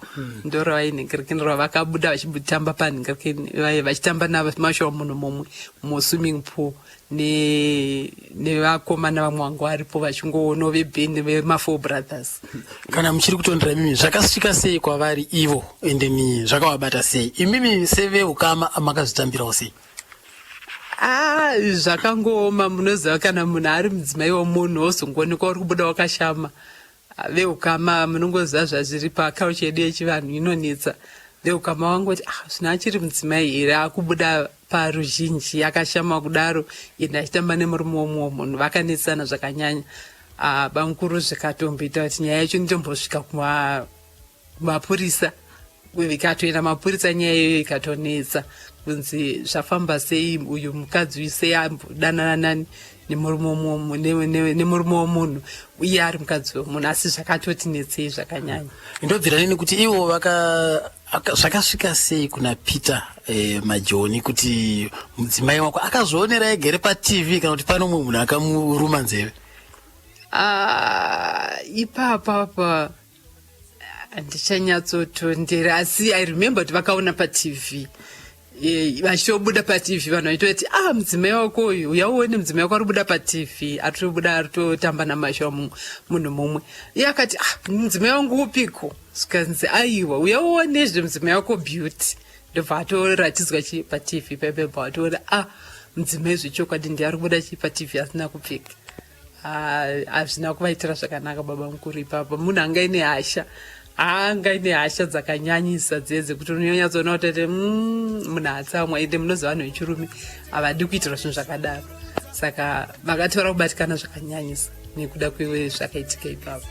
Ndoravainhingirikini rwavakabuda vachitamba panhingirikini, vachitamba namashawo munhu mumwe muswimming pool nevakomana vamwe vangu varipo vachingoonawo, vebhendi vemaFour Brothers. Kana muchiri kutondera, imimi zvakasvika sei kwavari ivo, ende mi zvakavabata sei? Imimi seveukama makazvitambirawo sei? A, zvakangooma. Munoziva, kana munhu ari mudzimai womunhu, wozongoonekwa uri kubuda wakashama, veukama munongoziva zvazviri paculture yedu yechivanhu, inonetsa. Veukama vangoti, ah, zvino achiri mudzimai here akubuda paruzhinji akashama kudaro, ende achitamba nemurume womumwe munhu? Vakanetsana zvakanyanya. Ah, bamukuru, zvikatomboita kuti nyaya yacho inotombosvika kumapurisa, ikatoenda mapurisa nyaya iyoyo, ikatonetsa kunzi zvafamba sei, uyu mukadzi uyu sei ambodanana nani nemurume womunhu, uye ari mukadzi wemunhu? Asi zvakatoti netsei zvakanyanya. Ndobvira nini kuti ivo zvakasvika sei kuna Peter Majoni kuti mudzimai wako akazvionera egere paTV, kana kuti pano mumwe munhu akamuruma nzeve? Ah, ipapapa handichanyatsotondera, asi I remember kuti vakaona paTV, vachitobuda paTV, vanhu vaitoti, ah, mudzimai wako uyu, uyauone mudzimai wako ari kubuda paTV, aritobuda aritotamba namashawa munhu mumwe. Iye akati, ah, mudzimai wangu upiko? Zvikanzi, aiwa, uyauone zve mudzimai wako Beauty. Ndobva atoratidzwa chi paTV paipe, bva atoona, ah, mudzimai zvechokwadi ndiye ari kubuda chi paTV asina kupfeka. Ah, hazvina kuvaitira zvakanaka baba mukuru ipapo. Munhu anga ine hasha, anga ine hasha dzakanyanyisa dziye dzekuti unonyatsoona kuti munhu atsamwa. Ende munoziva vanhu vechirume havadi kuitirwa zvinhu zvakadaro, saka vakatora kubatikana zvakanyanyisa nekuda kwezvakaitika ipapo.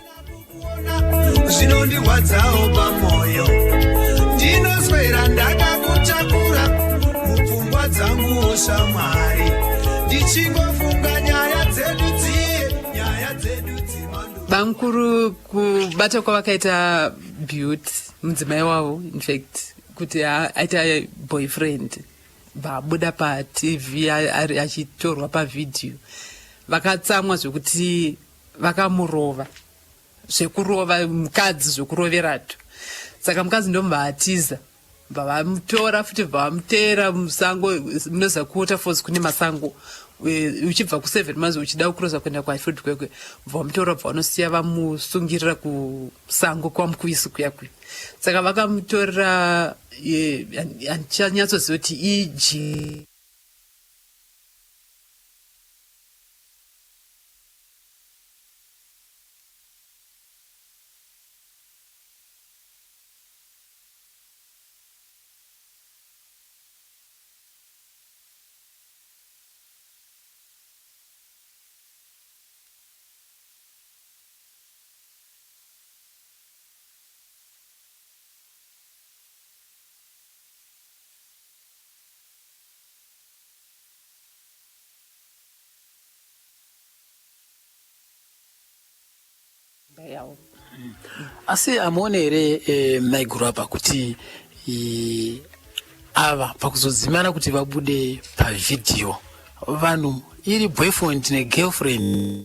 Zvinondirwadzawo pamwoyo, ndinoswera ndakakutakura mupfungwa dzanguwo shamwari, ndichingofunga nyaya dzedu dziye, nyaya dzedu dzimando. Bamukuru kubata kwavakaita Beauty mudzimai wavo, infact kuti aita boyfriend, vabuda paTV achitorwa pavhidhiyo, vakatsamwa zvekuti vakamurova zvekurova mukadzi zvekuroverato. Saka mukadzi ndomubva atiza, bva vamutora futi, bva vamuteera musango. Munoziva kuWaterfalls kune masango, uchibva kuSeven Miles uchida kucrossa kuenda kuHighfield Kwekwe. Bva vamutora, bva vanosiya vamusungirira kusango kwaMukuisi kuya kuya. Saka vakamutorera, handichanyatsoziva kuti iji imba yavo. Asi hamuone here eh, maiguru apa kuti ava pakuzodzimana kuti vabude pavhidhiyo vanhu iri boyfriend negirlfriend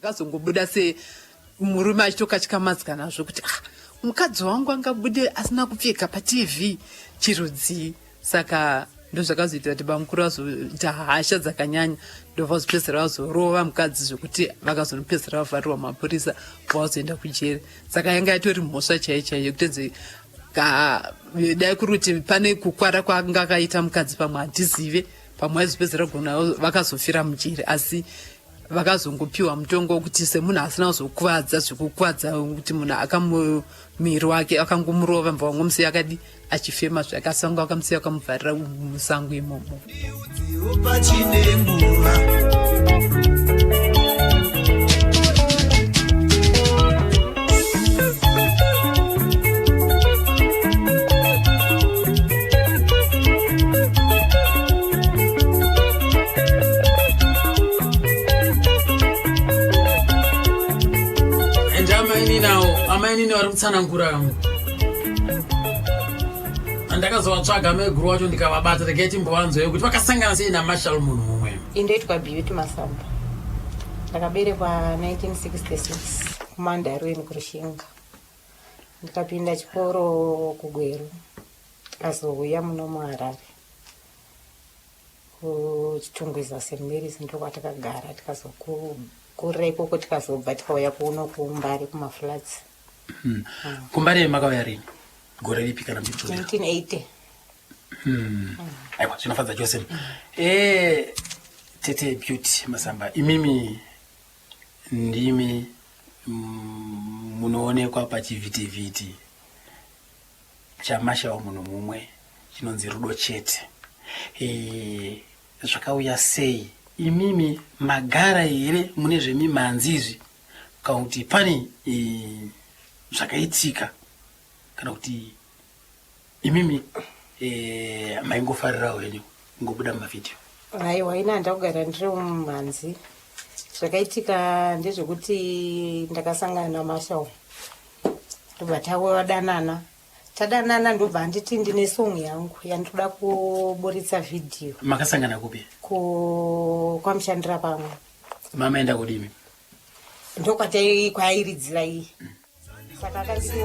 Akazongobuda semurume achitokatyamadzwa nazvo kuti ah, mukadzi wangu angabude asina kupfeka patv chirudzii. Saka ndozvakazoita kuti bamukuru vazoita hasha dzakanyanya, ndobva vazopedzisira vazorova mukadzi zvekuti vakazonopedzisira vavharirwa mapurisa vazoenda kujeri. Saka yanga yatori mhosva chaiyo chaiyo yekutonzi dai kuri kuti pane kukwara kwaanga akaita mukadzi pamwe hatizive, pamwe vaizopedzisira gona vakazofira mujeri, asi vakazongopiwa mutongo wekuti semunhu asina kuzokuvadza zvekukuvadza kuti munhu akamumiri wake akangomurova mbva wangomusiya akadi achifema zvakasanga vakamusiya vakamuvharira musango imomo. Pachine nguva. And amainini awo amainini vari kutsanangura andakazovatsvaga maiguru wacho ndikavabata regai timbovanzweyo kuti vakasangana sei namarshal munhu mumwe. Indoitwa Beauty Masamba, ndakaberekwa 1966 kuMandarweni kuRushinga, ndikapinda chikoro kuGweru, tikazouya muno muHarare kuChitungwiza St Mary's, ndokwatakagara tikazokurira ikoko, tikazobva tikauya kuno kuMbare kumaflats. KuMbare makauya rini, gore ripi kana muchitundira? 1980. Aiwa, zvinofadza chose. Tete Beauty Masamba, imimi ndimi munoonekwa pachivhitivhiti chaMashawo munhu mumwe chinonzi Rudo Chete. Zvakauya sei? Imimi magara here mune zvemimhanzi izvi, kana kuti pane zvakaitika, kana kuti imimi maingofarirawo henyu ngobuda mumavhidhiyo? Aiwa, ina handakugara ndiri mumhanzi. Zvakaitika ndezvekuti ndakasangana naMarshall, ndobva tadanana. Tadanana ndobva anditi ndine song yangu yandinoda kuburitsa vhidhiyo. Makasangana kupi? Kwamushandira pamwe. Mamaenda kudimi? Ndokwatai kwaairidzira iyi, saka akanditi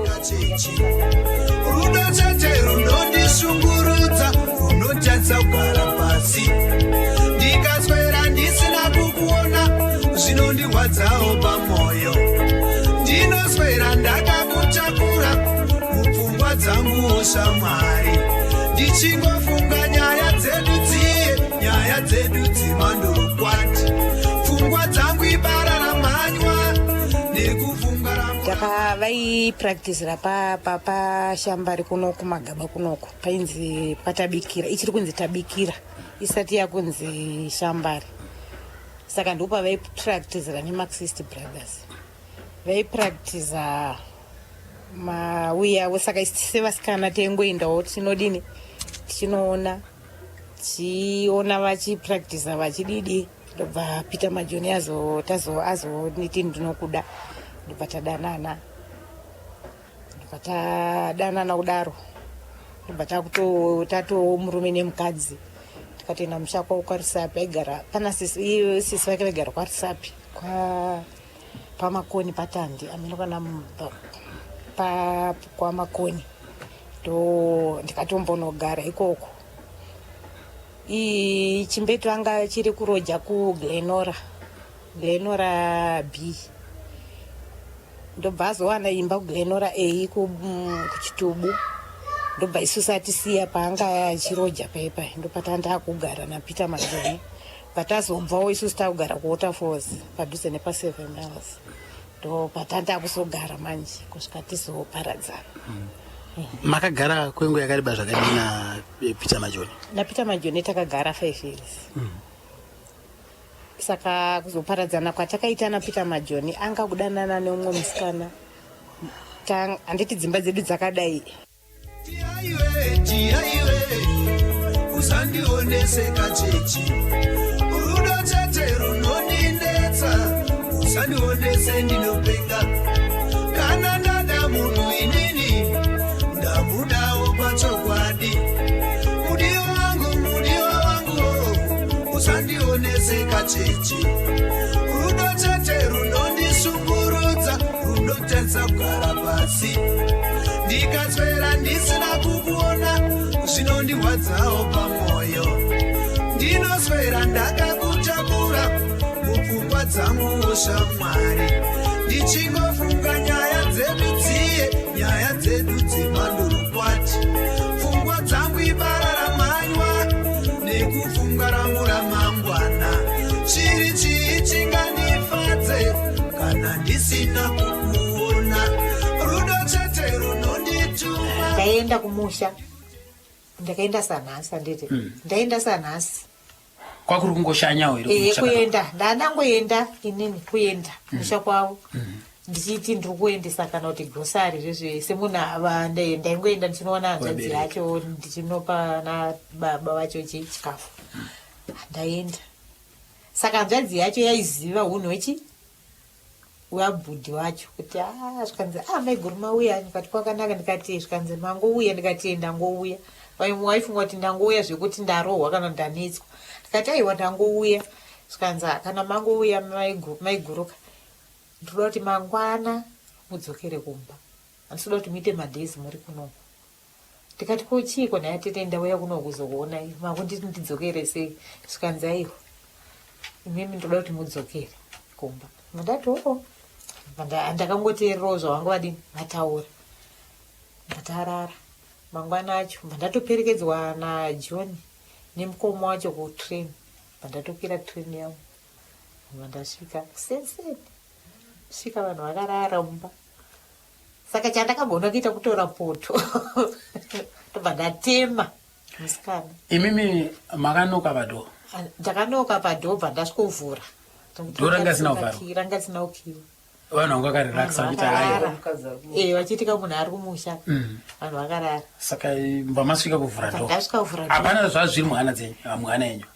Rudo chete runondishungurudza, runotadza kugara pasi. Ndikaswera ndisina kukuona zvinondirwadzawo pamwoyo. Ndinoswera ndakakutakura mupfungwa dzanguwo shamwari, ndichingofunga nyaya dzedu dziye, nyaya dzedu dzimandorokwati. Pfungwa dzangu ibara ramhanywa nekufunga. Taka vaipractisira pashambari kuno kumagaba kunoko, painzi patabikira, ichiri kunzi Tabikira isati yakunzi Shambari. Saka ndopavaipractisira neMarxist Brothers, vaipractisa mauyi avo. Saka isi sevasikana taingoendawo tinodini, tichinoona, tichiona vachipractisa vachididi. Ndobva Peter Majoni azoniti ndinokuda, ndobva tadanana, ndobva tadanana kudaro, ndobva tatoo murume nemukadzi. Tikatoenda musha kwavo kwaRusapi, aigara pana sisi, sisi vake vaigara kwaRusapi kwa paMakoni patandi ameno kana kwaMakoni, ndo ndikatombonogara ikoko. Chimbetu anga chiri kuroja kuGlenora, Glenora B, ndobva azowana imba kuGlenora A kuChitubu. Ndobva isusu atisiya paanga achiroja paipai, ndopatandakugara naPeter Majoni. Patazobvawo isusu takugara kuWaterfalls padhuze nepa7 Miles, ndo patandakuzogara manje kusvika tizoparadzana. Makagara kwenguva yakareba zvakadii naPeter Majoni? NaPeter Majoni takagara 5 years. Saka kuzoparadzana kwatakaita naPeter Majoni, anga kudanana neumwe musikana. Handiti dzimba dzedu dzakadai. Tiaiwe, tiaiwe, usandioneseka chechi, rudo chete runondinetsa, usandionese ndinopenga. Kana ndada munhu inini, ndamudawo pachokwadi. Mudiwa wangu, mudiwa wangu, usandioneseka chechi, rudo chete runondishungurudza, runotedza kugara pasi. Ndikaswera ndisina kukuona, zvinondirwadzawo pamwoyo. Ndinoswera ndakakutakura mupfungwa dzangu, shamwari, ndichingofunga nyaya dzedu dziye, nyaya dzedu dzemandorokwati. Pfungwa dzangu ibara ramanywa nekufunga rangu ramangwana. Chiri chii chingandifadze kana ndisina kukuona? Rudo chete runondituma. Ndaenda kumusha, ndakaenda sanhasi, handiti? Ndaenda sanhasi. Kwakuri kungoshanyawo here? Ehe. Kumusha kana- Kuenda ndandangoenda inini, kuenda kumusha kwavo ndichiti ndiri kuendesa kana kuti grocery zvezve, semunhu ava ndaingoenda ndichinoona hanzvadzi Vabereki. yacho, ndichinopa nababa vacho chikafu. Ndaenda, saka hanzvadzi yacho yaiziva unhu wechi wabhudhi wacho kuti a zvikanzi, "A, maiguru mauya?" Ndikati, "Kwakanaka." Ndikati, zvikanzi, "Mangouya?" Ndikati, "Ndangouya." Vamwe waifunga kuti ndangouya zvekuti ndarohwa kana ndanetswa. Ndikati, "Aiwa, ndangouya." Zvikanzi, "Ah, kana mangouya maiguruka, ndinoda kuti mangwana mudzokere kumba, handisida kuti muite madhezi muri kunoku." Ndikati, "Ko chiiko nhai tete? Ndauya kuno kuzokuonai, makunditi ndidzokere sei?" Zvikanzi, "Aiwa, imimi ndoda kuti mudzokere kumba." Ndati, "Oo." Ndakangoteererawo zvavanga vadini vataura. Ndatarara. Mangwana acho ndatoperekedzwa naJohn nemukoma wacho kutrain. Ndatokwira train yangu, ndasvika senseni, svika vanhu vakarara mumba. Saka chandakagona kuita kutora poto, ndobva ndatema musikana. Imimi makanoka padoor? Ndakanoka padoor, bva ndasvikovhura. Door ranga risina kuvharwa? Ranga risina kukiwa. Vanhu vanga vakarelaxa Vanhu vachiita haiwa. vakarara. Vachiti kamunhu ari kumusha. Vanhu vakarara. Saka mba masvika kuvhura door? Ndasvika kuvhura door. Hapana zvazviri muhana dzenyu, muhana yenyu?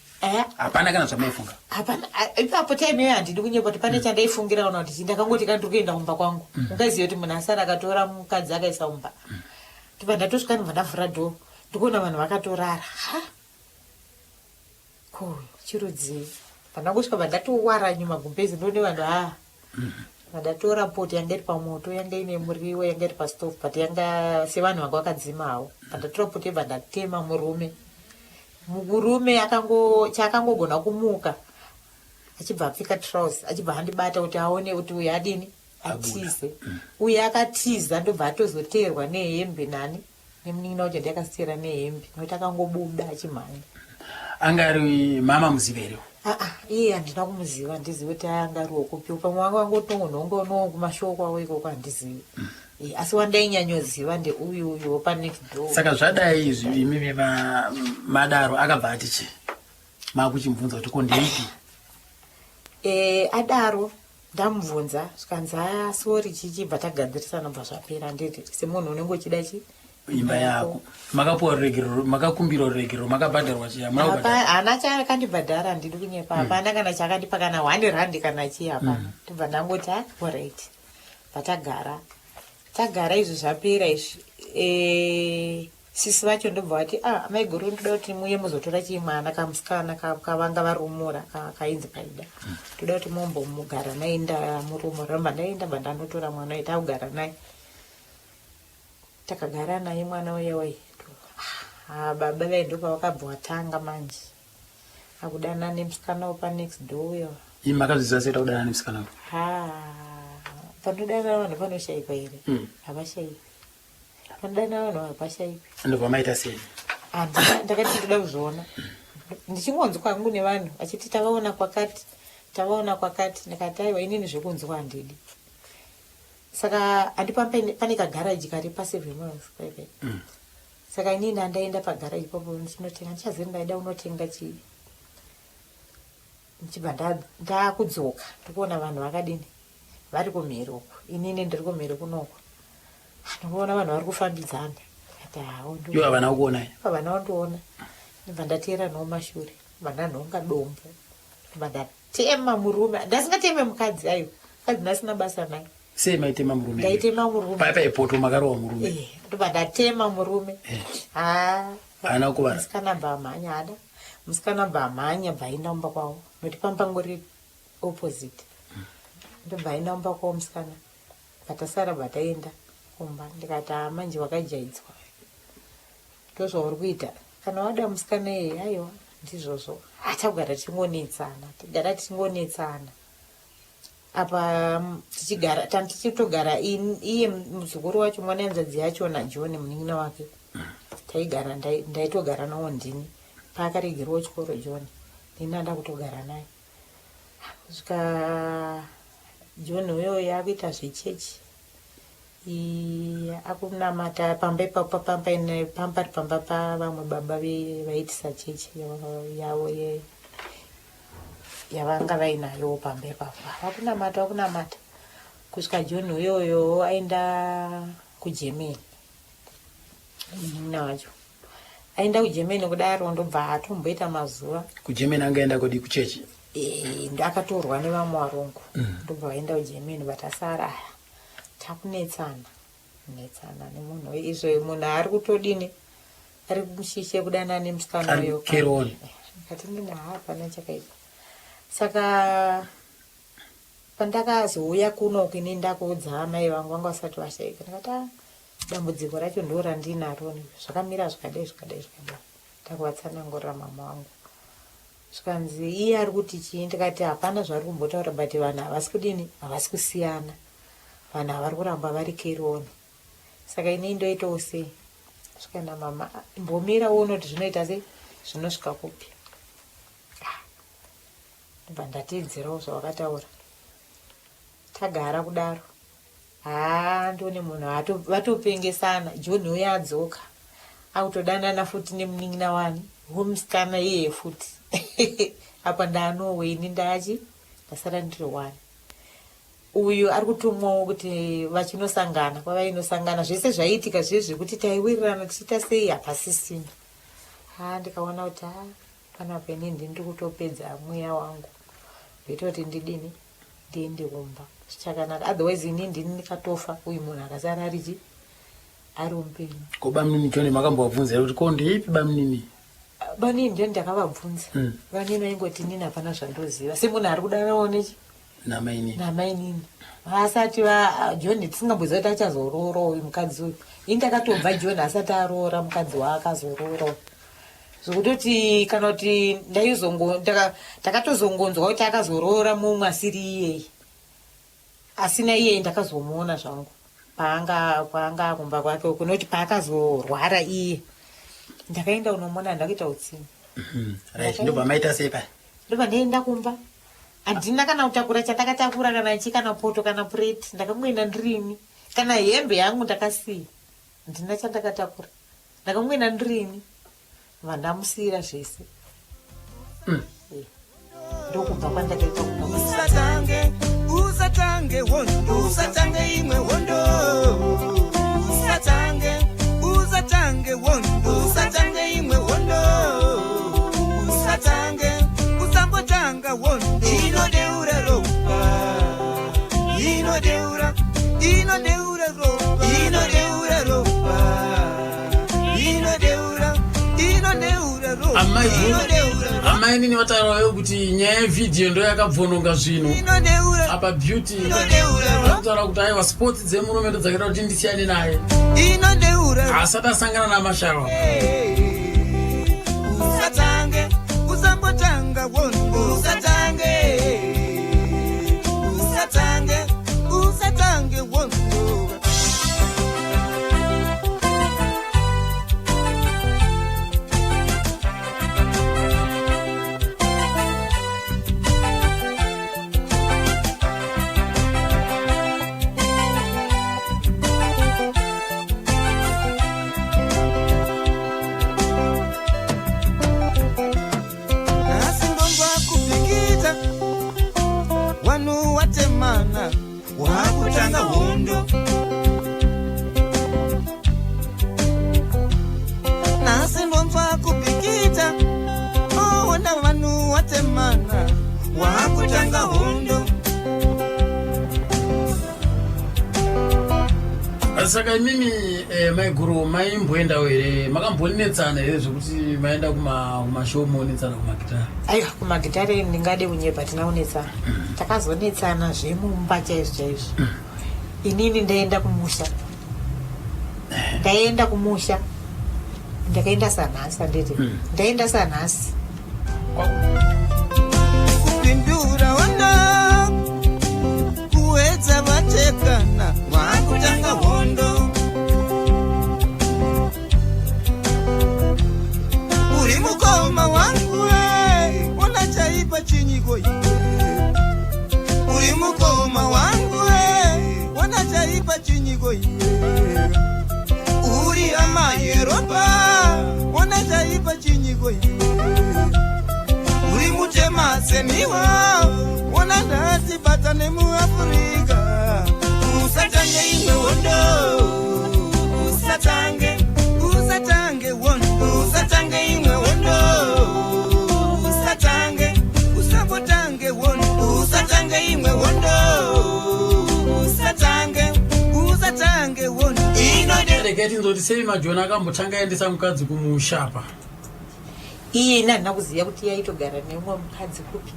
Hapana kana zvamaifunga? Hapana. Ipapo time iyoyo, handidi kunyepa kuti pane chandaifungira kana kuti chii. Ndakangoti ka ndiri kuenda kumba kwangu. Ungaziva kuti munhu asara akatora mukadzi akaisa mumba. Ndobva ndatosvika, ndobva ndavhura door, ndikuona vanhu vakatorara. Ha, ko chirudzii? Pandangosvika, bva ndatowara nyuma gumbezi, ndone vanhu a vandatora poto yanga iri pamoto, yanga ine muriwo, yanga iri pastove, but yanga sevanhu vanga vakadzimawo. Pandatora poto yebva ndatema murume. Murume akango chaakangogona kumuka, achibva apfeka trouse, achibva andibata kuti aone kuti uyu adini, atize. Uyu akatiza, ndobva atozoteerwa nehembe nani, nemunin'ina wacho. Ndiakasiteera nehembe nokuti akangobuda achimhanya. Anga ari mama muziva here? Aa, iye handina kumuziva, handizivi kuti anga ari wokupi. Pamwe wanga wangotongonhongono kumashoko avo ikoko, handizivi. Asi wandainyanyoziva ndeuyu uyu wepanext door. Saka zvadai izvi, imimi madaro, akabva ati chi makuchimubvunza kuti ko ndeipi? Adaro ndamubvunza, zvikanzi, "Aya, sorry," chichibva tagadzirisana, bva zvapera. Nditi semunhu unenge uchida chi Imba yako. Makapuwa ruregerero, makakumbirwa ruregerero, makabhadharwa chii? Hamuna kubhadhara? Hapana chaakandibhadhara, handidi kunyepa. Hapana kana chakandipa, kana R1 kana chii, hapana. Ndobva ndangoti, "Ha, alright." Patagara tagara izvi, zvapera izvi. Sisi vacho ndobva vati, "Ah, maiguru, ndoda kuti muye muzotora chii mwana kamusikana kavanga varumura kainzi Paida. Toda kuti mumbomugara naye ndamurumura." Ndobva ndaenda, bva ndanotora mwana uyu, takugara naye. Takagara naye mwana uya wai. Ah, baba vai ndopavakabva watanga manje akudana nemusikana wepanext door uyo. Imi makazviziva sei kudana nemusikana uyu? Ha, panodana vanhu panoshayikwa here? Havashayikwi. Panodana vanhu hapashaikwi. Ndobva maita sei? Handina, ndakati ndoda kuzviona. Ndichingonzwa hangu nevanhu vachiti tavaona kwakati, tavaona kwakati. Ndikati aiwa inini zvekunzwa handidi. Saka handipa pane kagaraji kari paSeven Miles paipai. Saka inini handaenda pagaraji ipapo ndichinotenga, ndichaziva ndaida kunotenga chii. Ndichibva ndakudzoka ndikuona vanhu vakadini vari kumhiri uku, inini ndiri kumhiri kunoku. Ndikuona vanhu vari kufambidzana. Ndikati hawo Ivo havana kukuonai? Havana kundiona. Ndibva ndateera nomashure, ndibva ndanhonga dombo, ndibva ndatema murume. Ndasingateme mukadzi aiwa, mukadzi ndasina basa naye. Sei maitema murume? Ndaitema murume. Paya paipoto makarova murume. Eh, ndobva ndatema murume. Ha. Haana kukuvara? Musikana bva amhanya ada. Musikana bva amhanya bva aenda kumba kwavo. Nokuti pambangori opposite. Ndobva aenda kumba kwavo musikana. Patasara bva taenda kumba ndikati haa manje wakajaidzwa. Ndozvauri kuita. Kana wada musikana iyeye aiwa ndizvozvo. Achagara tichingonetsana. Tigara tichingonetsana. Apa tichigara tanga tichitogara iye muzukuru wacho mwana hanzvadzi yacho naJohn munin'ina wake. Taigara ndaitogara nawo ndini. Paakaregerwawo chikoro John ndini anda kutogara naye. Kusvika John uyoyo akuita zvechechi. Akunamata pamba ipapo pambari pamba pavamwe baba vaitisa chechi yavo yavanga vainayo pamba ipapo. Vakunamata vakunamata kusvika John uyoyo aenda kuGermany. Munin'ina wacho aenda kuGermany kudaro ndobva atomboita mazuva. KuGermany angaenda kodi kuchechi? Akatorwa nevamwe varungu. Ndobva vaenda kuGermany but asara aya takunetsana netsana nemunhu izvo munhu ari kutodini ari mushishe kudana nemusikana Ari uyo. carry on. Ndikati ndini hapana chakaipa. Saka pandakazouya kuno ini ndakuudza amai vangu vanga vasati vashaika. Ndikati dambudziko racho ndo randinaro zvakamira zvakadai zvakadai zvakadai. Ndakuvatsanangurira mama vangu. Zvikanzi iye ari kuti chii? Ndikati hapana zvaari kumbotaura but vanhu havasi kudini havasi kusiyana. Vanhu havari kuramba vari carry on. Saka ini ndoitawo sei? Zvikanzi mama mbomira uone kuti zvinoita sei zvinosvika kupi. Ndobva ndateedzerawo zvavakataura. Tagara kudaro. Haa ndione munhu vatopengesana. John uya adzoka. Akutodanana futi nemunin'ina wani. Wemusikana iyeye futi. Apa ndaanowe ini ndachi ndasara ndiri wani. Uyu ari kutumwawo kuti vachinosangana kwavainosangana zvese zvaiitika zviye zvekuti taiwirirana tichiita sei hapasisina. Haa ndikaona kuti haa panapa ini ndiri kutopedza mweya wangu. Ndoita kuti ndidini ndiende kumba zvichakanaka. Otherwise ini ndini ndikatofa uyu munhu akasara arichi ari mupenyu. Ko bamunini John makambovabvunza here kuti ko ndeipi bamunini? Bamunini John ndakavabvunza. Bamunini vaingoti inini hapana zvandoziva. Semunhu ari kudanawo nechi namainini. Namainini. Vasati va John tisingamboziva kuti achazoroora uyu mukadzi uyu. Ini ndakatobva John asati aroora mukadzi waakazoroora. Zvekutoti kana kuti ndaizongo ndakatozongonzwa kuti akazoroora mumwe asiri iyeye. Asina iyeye ndakazomuona zvangu paanga kumba kwake uko nekuti paakazorwara iye ndakaenda unomuona ndakuita utsinye. Right, ndobva maita sei paya? Ndobva ndaenda kumba. Handina kana kutakura chandakatakura kana chi kana poto kana pureti ndakangoenda ndirini. Kana hembe yangu ndakasiya. Handina chandakatakura. Ndakangoenda ndirini. Vandamusiyira zvese. Ndokubva kwandakaita kumba. Usatange, usatange hondo, usatange imwe hondo. Usatange, usatange hondo, usatange imwe hondo. Usatange, usambotanga hondo. Inodeura ropa, inodeura, inodeura ropa, inodeura ropa, inodeura, inodeura ropa, Amai inodeura ropa. Amai nini vataurawo kuti nyaya yevhidhiyo ndo yakabvononga zvinhu. Inodeura, Apa Beauty inodeura ropa. kutaura kuti aiwa sports dzemurume ndo dzakaita kuti ndisiyane naye. Inodeura. Asati asangana naMashawa. Usatange, usambotanga hondo. Usatange, usatange, usatange hondo. Wakutanga hondo. Nhasi ndonzwa kupikita, oona vanhu watemana, wakutanga hondo. Saka imimi maiguru maimboendawo here, makambonetsana here zvekuti maenda kumashow monetsana kumagitare? Aiwa, kumagitare ndingade kunyepa, tina kunetsana. Takazonetsana zvemumba chaizvo chaizvo. Inini ndaenda kumusha, ndaenda kumusha, ndakaenda sanhasi, handiti? Ndaenda sanhasi. Kupindura hondo, kuedza vatekana, wakutanga hondo. Uri mukoma wangu we, ona chaipa chinyiko iwe. Uri mukoma wangu we, ona chaipa chinyiko iwe. Uri amayeropa, ona chaipa chinyiko iwe. Uri mutema seniwa, ona ndati batane muAfrica. Usatange imwe hondo, usatange, usatange hondo, usatange imwe hondo, usatange, usambotange hondo, usatange imwe hondo, usatange, usatange hondo inode. Regai tinzoti sei Majoni akambotanga aendesa mukadzi kumusha pa? Iye ini handina kuziva kuti yaitogara neumwe mukadzi kupi,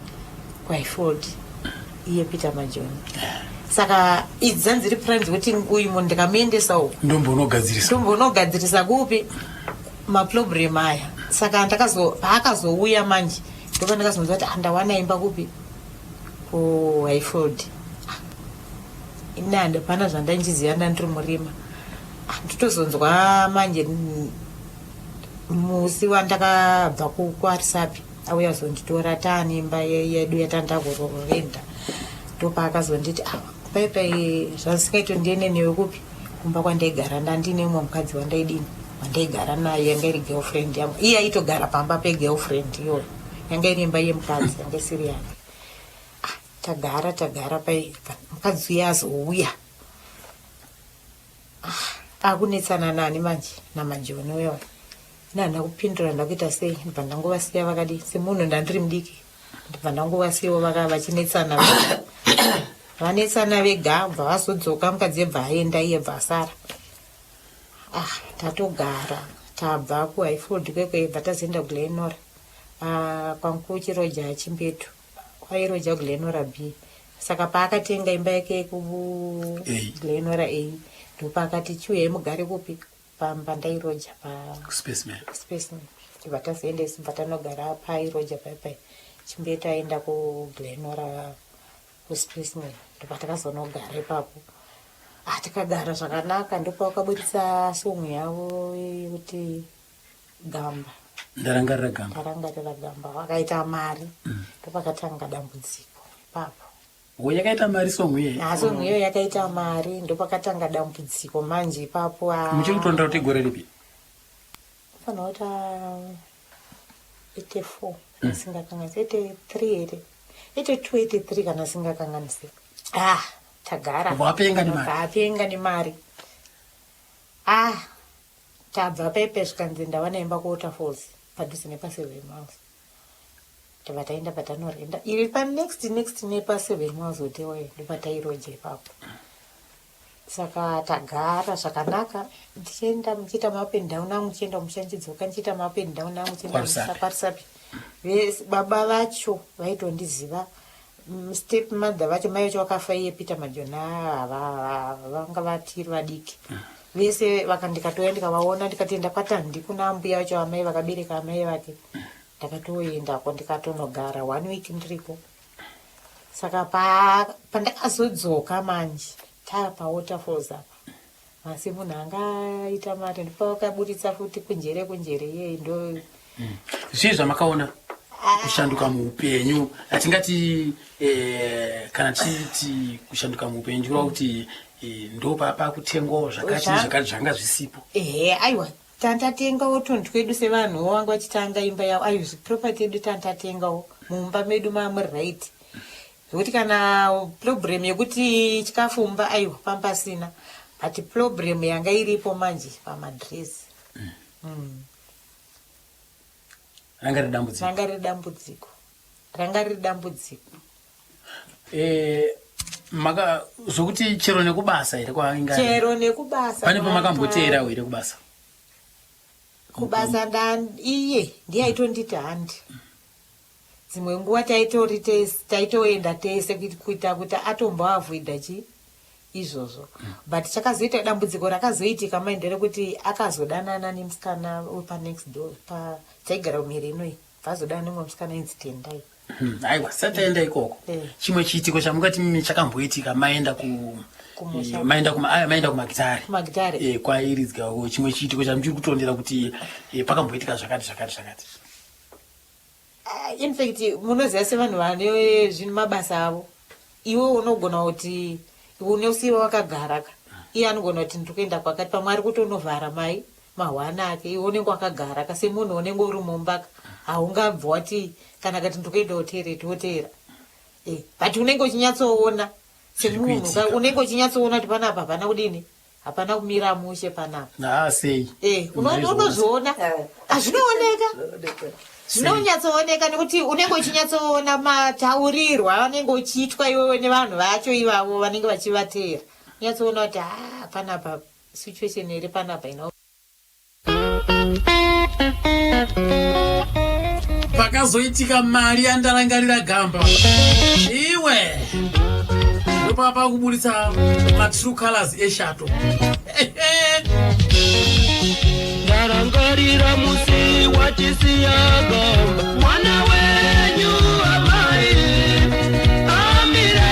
kuHighfield, iye Peter Majoni. Saka idzi dzanziri plan dzekuti uyu munhu ndikamuendesa uku, ndombonogadzirisa, ndombonogadzirisa kupi maproblem aya. Saka ndakazo paakazouya manje, ndopa ndakazonzwa kuti, "Ah, ndawana imba kupi, kuHighfield." Ini handapana zvandanchiziva, ndandiri murima. Ah, ndotozonzwa manje musi wandakabva kukwarisapi auya kuzonditora, taane imba yedu yatanda kurenda, ndopaakazonditi, "Ah, paipai zvasingaito ndiende newe kupi, kumba kwandaigara." Ndandine umwe mukadzi wandaidini, wandaigara naye, yanga iri girlfriend yangu. Iye aitogara pamba pegirlfriend iyoyo, yanga iri imba yemukadzi, yanga isiri yake. Ah, tagara tagara pai, mukadzi uya azouya. Ah, akunetsana nani manje? NaMajoni uya. Ina kupindura, ndakuita sei? Ndibva ndangovasiya vakadi, semunhu ndandiri mudiki, ndibva ndangovasiyawo vachinetsana vega. Vanetsana vega, bva vazodzoka, mukadzi yebva aenda, iye bva asara. Ah, tatogara, tabva kuHighfield kwekwe, bva tazoenda kuGlen Norah. Ah, kwankuchiroja chimbetu kwairoja Glen Norah B. Saka paakatenga imba yake ku A. Glen Norah A, ndopaakati, "Chiuyai mugare kupi, pamba ndairoja pa Spaceman." Spaceman. Tibva tazoenda isu, bva tanogara pairoja paipai chimbetu aenda kuGlen Norah kuSpaceman, ndobva takazonogara ipapo. Ah, tikagara zvakanaka, ndopavakaburitsa song yavo yekuti Gamba. Ndarangarira Gamba. Ndarangarira Gamba, vakaita mari. Ndopakatanga dambudziko ipapo. Wo, yakaita mari song iye? Ah, song iyoyo yakaita mari, ndopakatanga dambudziko manje ipapo. Ah, Muchiri kutonda kuti gore ripi? Fanira kuti 84 kana singakanganisi, 83 here, 82, 83 kana singakanganisi. Ah, tagara. Vapenga nemari. Vapenga nemari. Ah, tabva pepe, zvikanzi ndawana imba kuWaterfalls, padhuze nepaSeven Miles. Tabva taenda patanorenda, iri panext next nepaSeven Miles Hotel iyo, ndopatairoja ipapo. Saka tagara zvakanaka, ndichienda muchiita maup and down angu, ndichienda kumusha, ndichidzoka, ndichiita maup and down angu, ndichienda kumusha. KwaRusape. KwaRusape. Baba vacho vaitondiziva. Step mother vacho, mai vacho vakafa iye Peter Majona vanga vatiri vadiki vese. Ndikatouya ndikavaona, ndikatoenda kwaTandi kuna ambuya vacho, amai vakabereka amai vake. Ndakatoendako, ndikatonogara one week ndiriko. Saka pandakazodzoka manje, taa paWaterfalls apa, asi munhu angaita mari, ndopavakaburitsa futi Kunjere Kunjere iyei ndo. Zvii zvamakaona kushanduka muupenyu? Hatingati kana tichiti kushanduka muupenyu, ndikureva kuti ndo pakutengwawo zvakati zvakati zvanga zvisipo. Ehe, aiwa, tantatengawo tunhu twedu sevanhu vanga vachitanga imba yavo. Aiwa, property yedu tantatengawo, mumba medu mamuright. Zvekuti kana problem yekuti chikafu mumba aiwa pambasina but problem yanga iripo manje pamadress. Ranga riri dambudziko. Ranga riri dambudziko. Ranga riri dambudziko. Maka zvokuti chero nekubasa here kwainga? Chero nekubasa. Pane pamakamboteerawo here kubasa? Kubasa nda iye ndiye aitonditi handi. Dzimwe nguva taitori tese, taitoenda tese kuita kuti atomboavoida chi izvozvo. But chakazoita dambudziko rakazoitika mai nderekuti akazodanana nemusikana wepanext door pa taigara kumhiri inoyi bvazodanana nemumwe musikana ainzi Tendai. Aiwa, sati taenda ikoko. Chimwe chiitiko chamungati mimi chakamboitika maenda ku Kumusha. Maenda kuma aya maenda kumagitare. Kumagitare. Kwairidzwa uko chimwe chiitiko chamuchiri kutondera kuti pakamboitika zvakati zvakati zvakati. In fact munoziva sevanhu vane zvinhu mabasa avo, iwe unogona kuti unosiiwa wakagara ka, iye anogona kuti ndiri kuenda kwakati, pamwe ari kutonovhara mai mahwana ake, iwe unenge wakagara ka semunhu unenge uri mumba ka, haungabva wati kana kati ndiri kuenda hotereti woteera. But unenge uchinyatsoona semunhu ka, Zviri kuitika. unenge uchinyatsoona kuti panapa hapana kudini, hapana kumira mushe panapa. Sei? Maizviona. Unozviona. Hazvinooneka. Zvinonyatsooneka nekuti unenge uchinyatsoona mataurirwo avanenge uchiitwa iwewe nevanhu vacho ivavo vanenge vachivateera. Unyatsoona kuti panapa situation iri panapa ino. Pakazoitika mari yandarangarira gamba. Iwe. Ndopapa kuburitsa ma true colors eshato. Ndarangarira musi watisiya gamba, mwana wenyu amai amire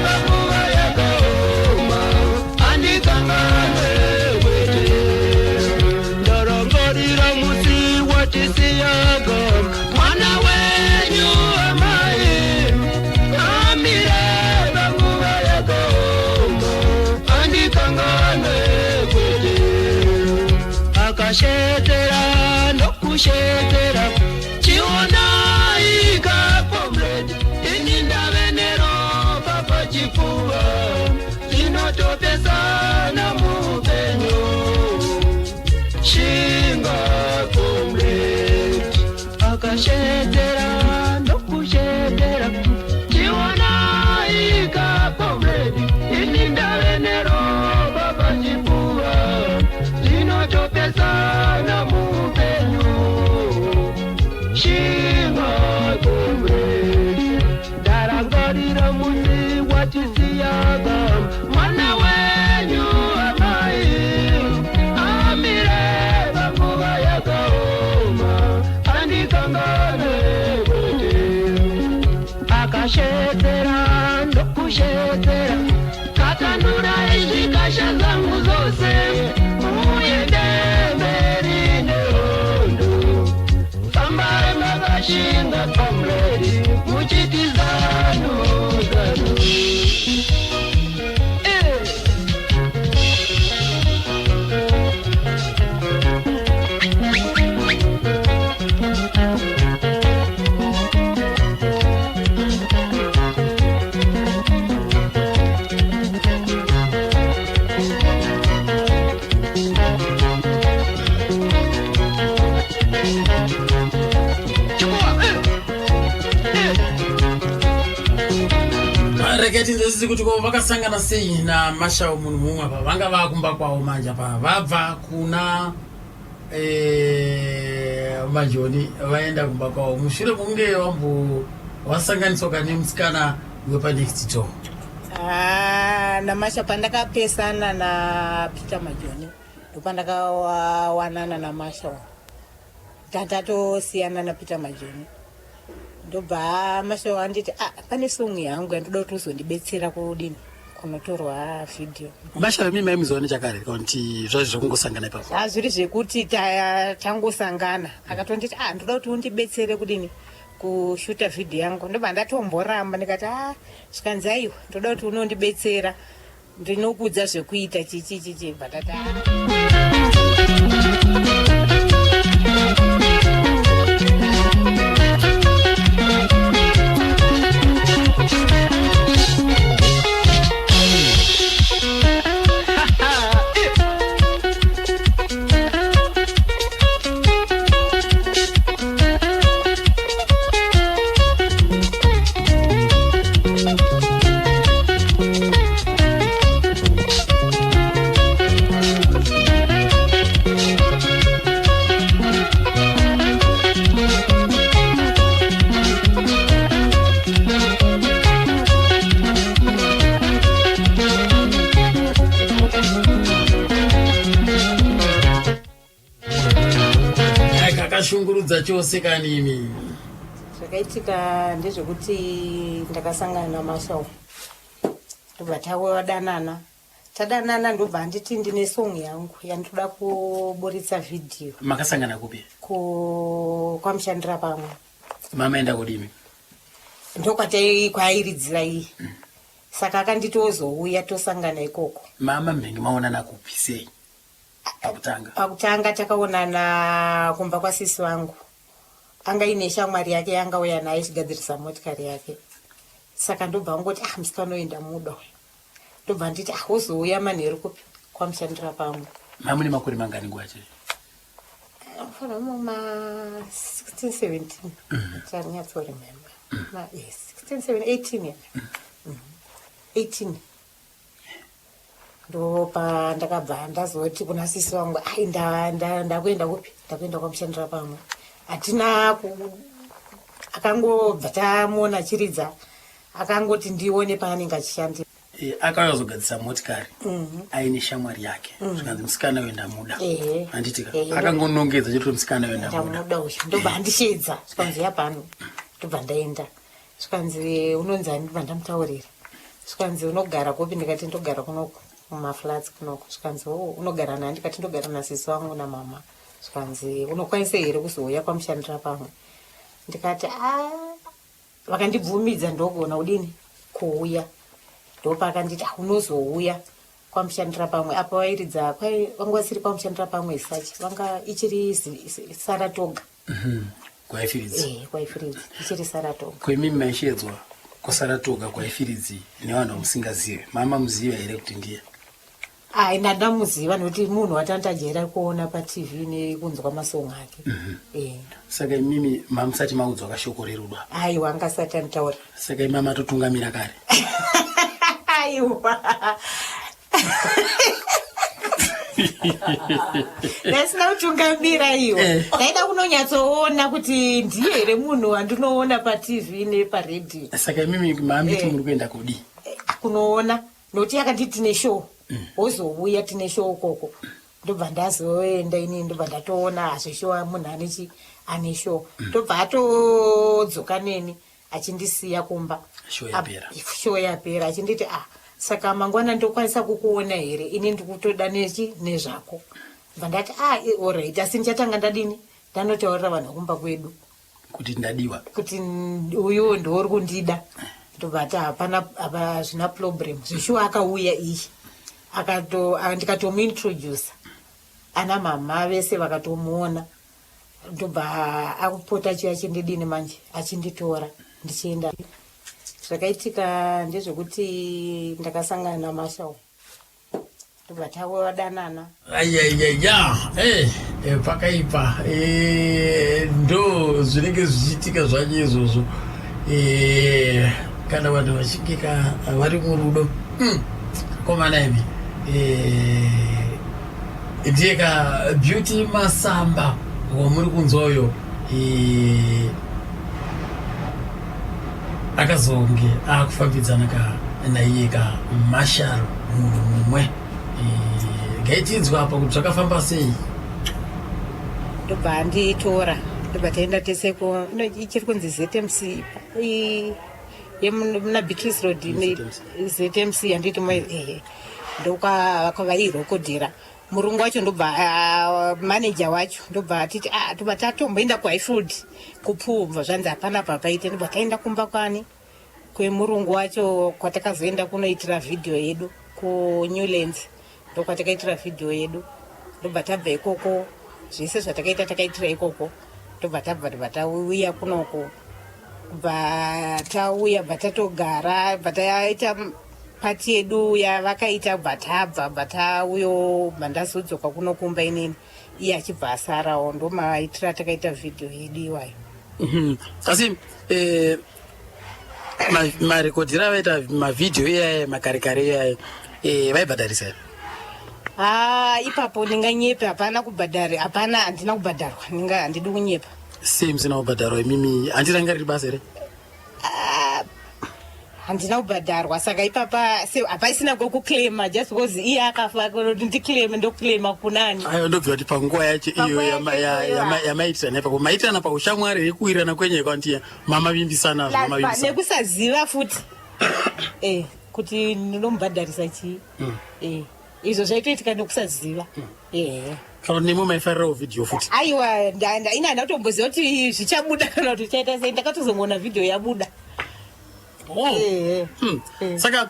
panguva yakaoma, andikanganwe kwete. Ndarangarira musi watisiya gamba, mwana wenyu amai amire panguva yakaoma, andikanganwe kwete. Akashetera ndokushetera, chionai kakomrade, ini ndave neropa pachipfuva, rinotopesana muupenyu. Shinga comrade. Akashetera ndokushetera, chionai kakomrade, ini ndave neropa pachipfuva, rinotopesana muupenyu. Shinga comrade. Ndarangarira musi watisiyaga, mwana wenyu amai amire panguva yakaoma, andikanganwe kwete. Akashetera ndokushetera, katanura izvikasha zangu zose, muende mberi nehondo, fambai makashinga comrade, muchiti zanu zanu. Regai tinzwisise kuti ko vakasangana sei naMashau munhu mumwe apa vanga vakumba kwavo manje apa vabva kuna Majoni vaenda kumba kwavo mushure mokunge vambo vasanganiswa kane musikana wepanext door. NaMasha pandakapesana naPeter Majoni ndopandakawanana naMasha, tatatosiyana naPeter Majoni, ndobva Masha anditi pane song yangu yandoda kuti uzondibetsera kudini kunotorwa vhidhiyo. Masha vemi maimuziva nechakare kana kuti zvazvi zvekungosangana ipapo? Zvazviri zvekuti tangosangana, akatonditi ndoda kuti undibetsere kudini kushuta vhidhiyo yangu, ndobva ndatomboramba ndikati zvikanzi aiwa ndoda kuti unondibetsera, ndinokudza zvekuita chichi chichi, bva tati zvachose kanimi. Zvakaitika ndezvekuti ndakasangana naMarshall, ndobva tadanana. Tadanana, ndobva anditi ndine song yangu yandinoda kuburitsa vhidhiyo. Makasangana kupi? Kwamushandira pamwe. Mamaenda kudimi? Ndokwatai kwaairidzira iyi, saka akanditi ozouya tosangana ikoko. Mama mhenge maonana kupi, sei pakutanga? Pakutanga takaonana kumba kwasisi vangu. Anga ine shamwari yake yangauya naye ichigadzirisa motikari yake, saka ndobva angoti, "Ah, musikana uyu ndamuda uyu." Ndobva nditi, "Ah, wozouya manheru kupi?" Kwamushandira pamwe. Mamune makore mangani nguva chii? Fanira muma 16 17, chanyatsoremember, 16 7 18, ya 18. Ndopa ndakabva ndazoti kuna sisi vangu, "Ai, ndakuenda kupi? Ndakuenda kwamushandira pamwe." Hatina akangobva tamuona achiridza, akangoti ndione paanenge achishandira. Akauya kuzogadzisa motikari aine shamwari yake, zvikanzi, "Musikana uyu ndamuda." Ehe. Handitika? Ehe. Akangonongedza chete kuti musikana uyu ndamuda. Ndamuda uyu. Ndobva andishedza, zvikanzi, "Yapano." Ndobva ndaenda, zvikanzi, "Unonzi ani?" Ndobva ndamutaurira. Zvikanzi, "Unogara kupi?" Ndikati, "Ndogara kunoku mumaflats kunoku." Zvikanzi, "O, unogara nani?" Ndikati, "Ndogara nasisi vangu namama." Zvikanzi, "Unokwanisa here kuzouya kwamushandira pamwe?" Ndikati, "A, vakandibvumidza ndogona kudini kuuya." Ndopakanditi, "Ah, unozouya kwamushandira pamwe." Apa vairidza vanga vasiri kwamushandira pamwe sachi, vanga ichiri Saratoga. Kwaifiridzi? Eh, kwaifiridzi, ichiri Saratoga. Kwemimi maishedzwa kuSaratoga kwaifiridzi nevanhu vamusingazive, mama muziva here kuti ndiye? Ai, ndandamuziva nokuti munhu watandajaira kuona paTV nekunzwa masong ake. Eh. Saka imimi mamusati maudzwa kashoko rerudo apa? Aiwa, angasati anditaura. Saka imama matotungamira kare? Aiwa, ndasina kutungamira iwo. Ndaida kunonyatsoona kuti ndiye here munhu wandinoona paTV neparedhiyo. Saka imimi mamiti muri kuenda kudii? Kunoona, nokuti yakanditi tine show, wozouya tine show ukoko. Ndobva ndazoenda inini, ndobva ndatoona hazveshuwa munhu anechi ane show. Ndobva atodzoka neni achindisiya kumba. Show yapera. Show yapera, achinditi, "Ah, saka mangwana ndokwanisa kukuona here? Ini ndikutoda nechi nezvako." Bva ndati, "Ah, alright, asi ndichatanga ndadini, ndanotaurira vanhu kumba kwedu." Kuti ndadiwa. Kuti uyu ndouri kundida. Ndobva ati, "Hapana, apa zvina problem." Zvishuwa akauya iyi, akato ndikatomuintrodusa ana mama vese vakatomuona. Ndobva akupota achiuya achindidini manje, achinditora ndichienda. Zvakaitika ndezvekuti ndakasangana naMarshall, ndobva tadanana. Ayayaya, pakaipa. Ndo zvinenge zvichiitika zvacho izvozvo. Kana vanhu vachinge ka vari murudo. Komana imi, ndiye ka Beauty Masamba wamuri kunzwa uyo. Akazonge akufambidzana ka naiye ka Marshall, munhu mumwe. Gaitinzwa apa kuti zvakafamba sei. Ndobva anditora, ndobva taenda tese ku ichiri kunzi ZMC yemuna Beatrice Road. ZMC. ZMC handiti? Ehe, ndokwavairokodhera murungu wacho. Ndobva, ah, manager wacho ndobva atiti, "Ah," ndobva tatomboenda kuHighfield kupool, bva zvanzi hapana papaite. Ndobva taenda kumba kwani kwemurungu wacho kwatakazoenda kunoitira vhidhiyo yedu kuNewlands. Ndokwatakaitira vhidhiyo yedu. Ndobva tabva ikoko, zvese zvatakaita takaitira ikoko. Ndobva tabva, ndobva tauya kunoko. Bva tauya, bva tatogara, bva taita pati yedu yavakaita. Bva tabva, bva tauyo, bva ndazodzoka kuno kumba inini, iye achibva asarawo. Ndomaitira takaita vhidhiyo yedu iwayo. Asi marekodhero avaita mavhidhiyo iyaya makare kare iyaya, vaibhadharisa here? Ha, ipapo ndinganyepe, hapana kubhadhari, hapana, handina kubhadharwa. Ndinga handidi kunyepa. Sei musina kubhadharwa imimi? Handiranga riri basa here? Ah, Handina kubhadharwa, saka ipapa hapaisina kwekuclaima just because iye akafa kuti ndiclaime, ndoclaima kunani? Aiwa, ndobvira kuti panguva yacho iyo yamaitirana ipapo, maitirana paushamwari yekuwirirana kwenyu kwanti mamavimbisana zvamamavimbisana. Nekusaziva futi kuti ndinomubhadharisa chii. Izvo zvaitoitika nekusaziva. Ehe. Kana kuti nemwe maifarirawo vhidhiyo futi? Aiwa, ini handina kutomboziva kuti zvichabuda kana kuti zvichaita sei. Ndakatozongoona vhidhiyo yabuda. Oh. Ehe. Saka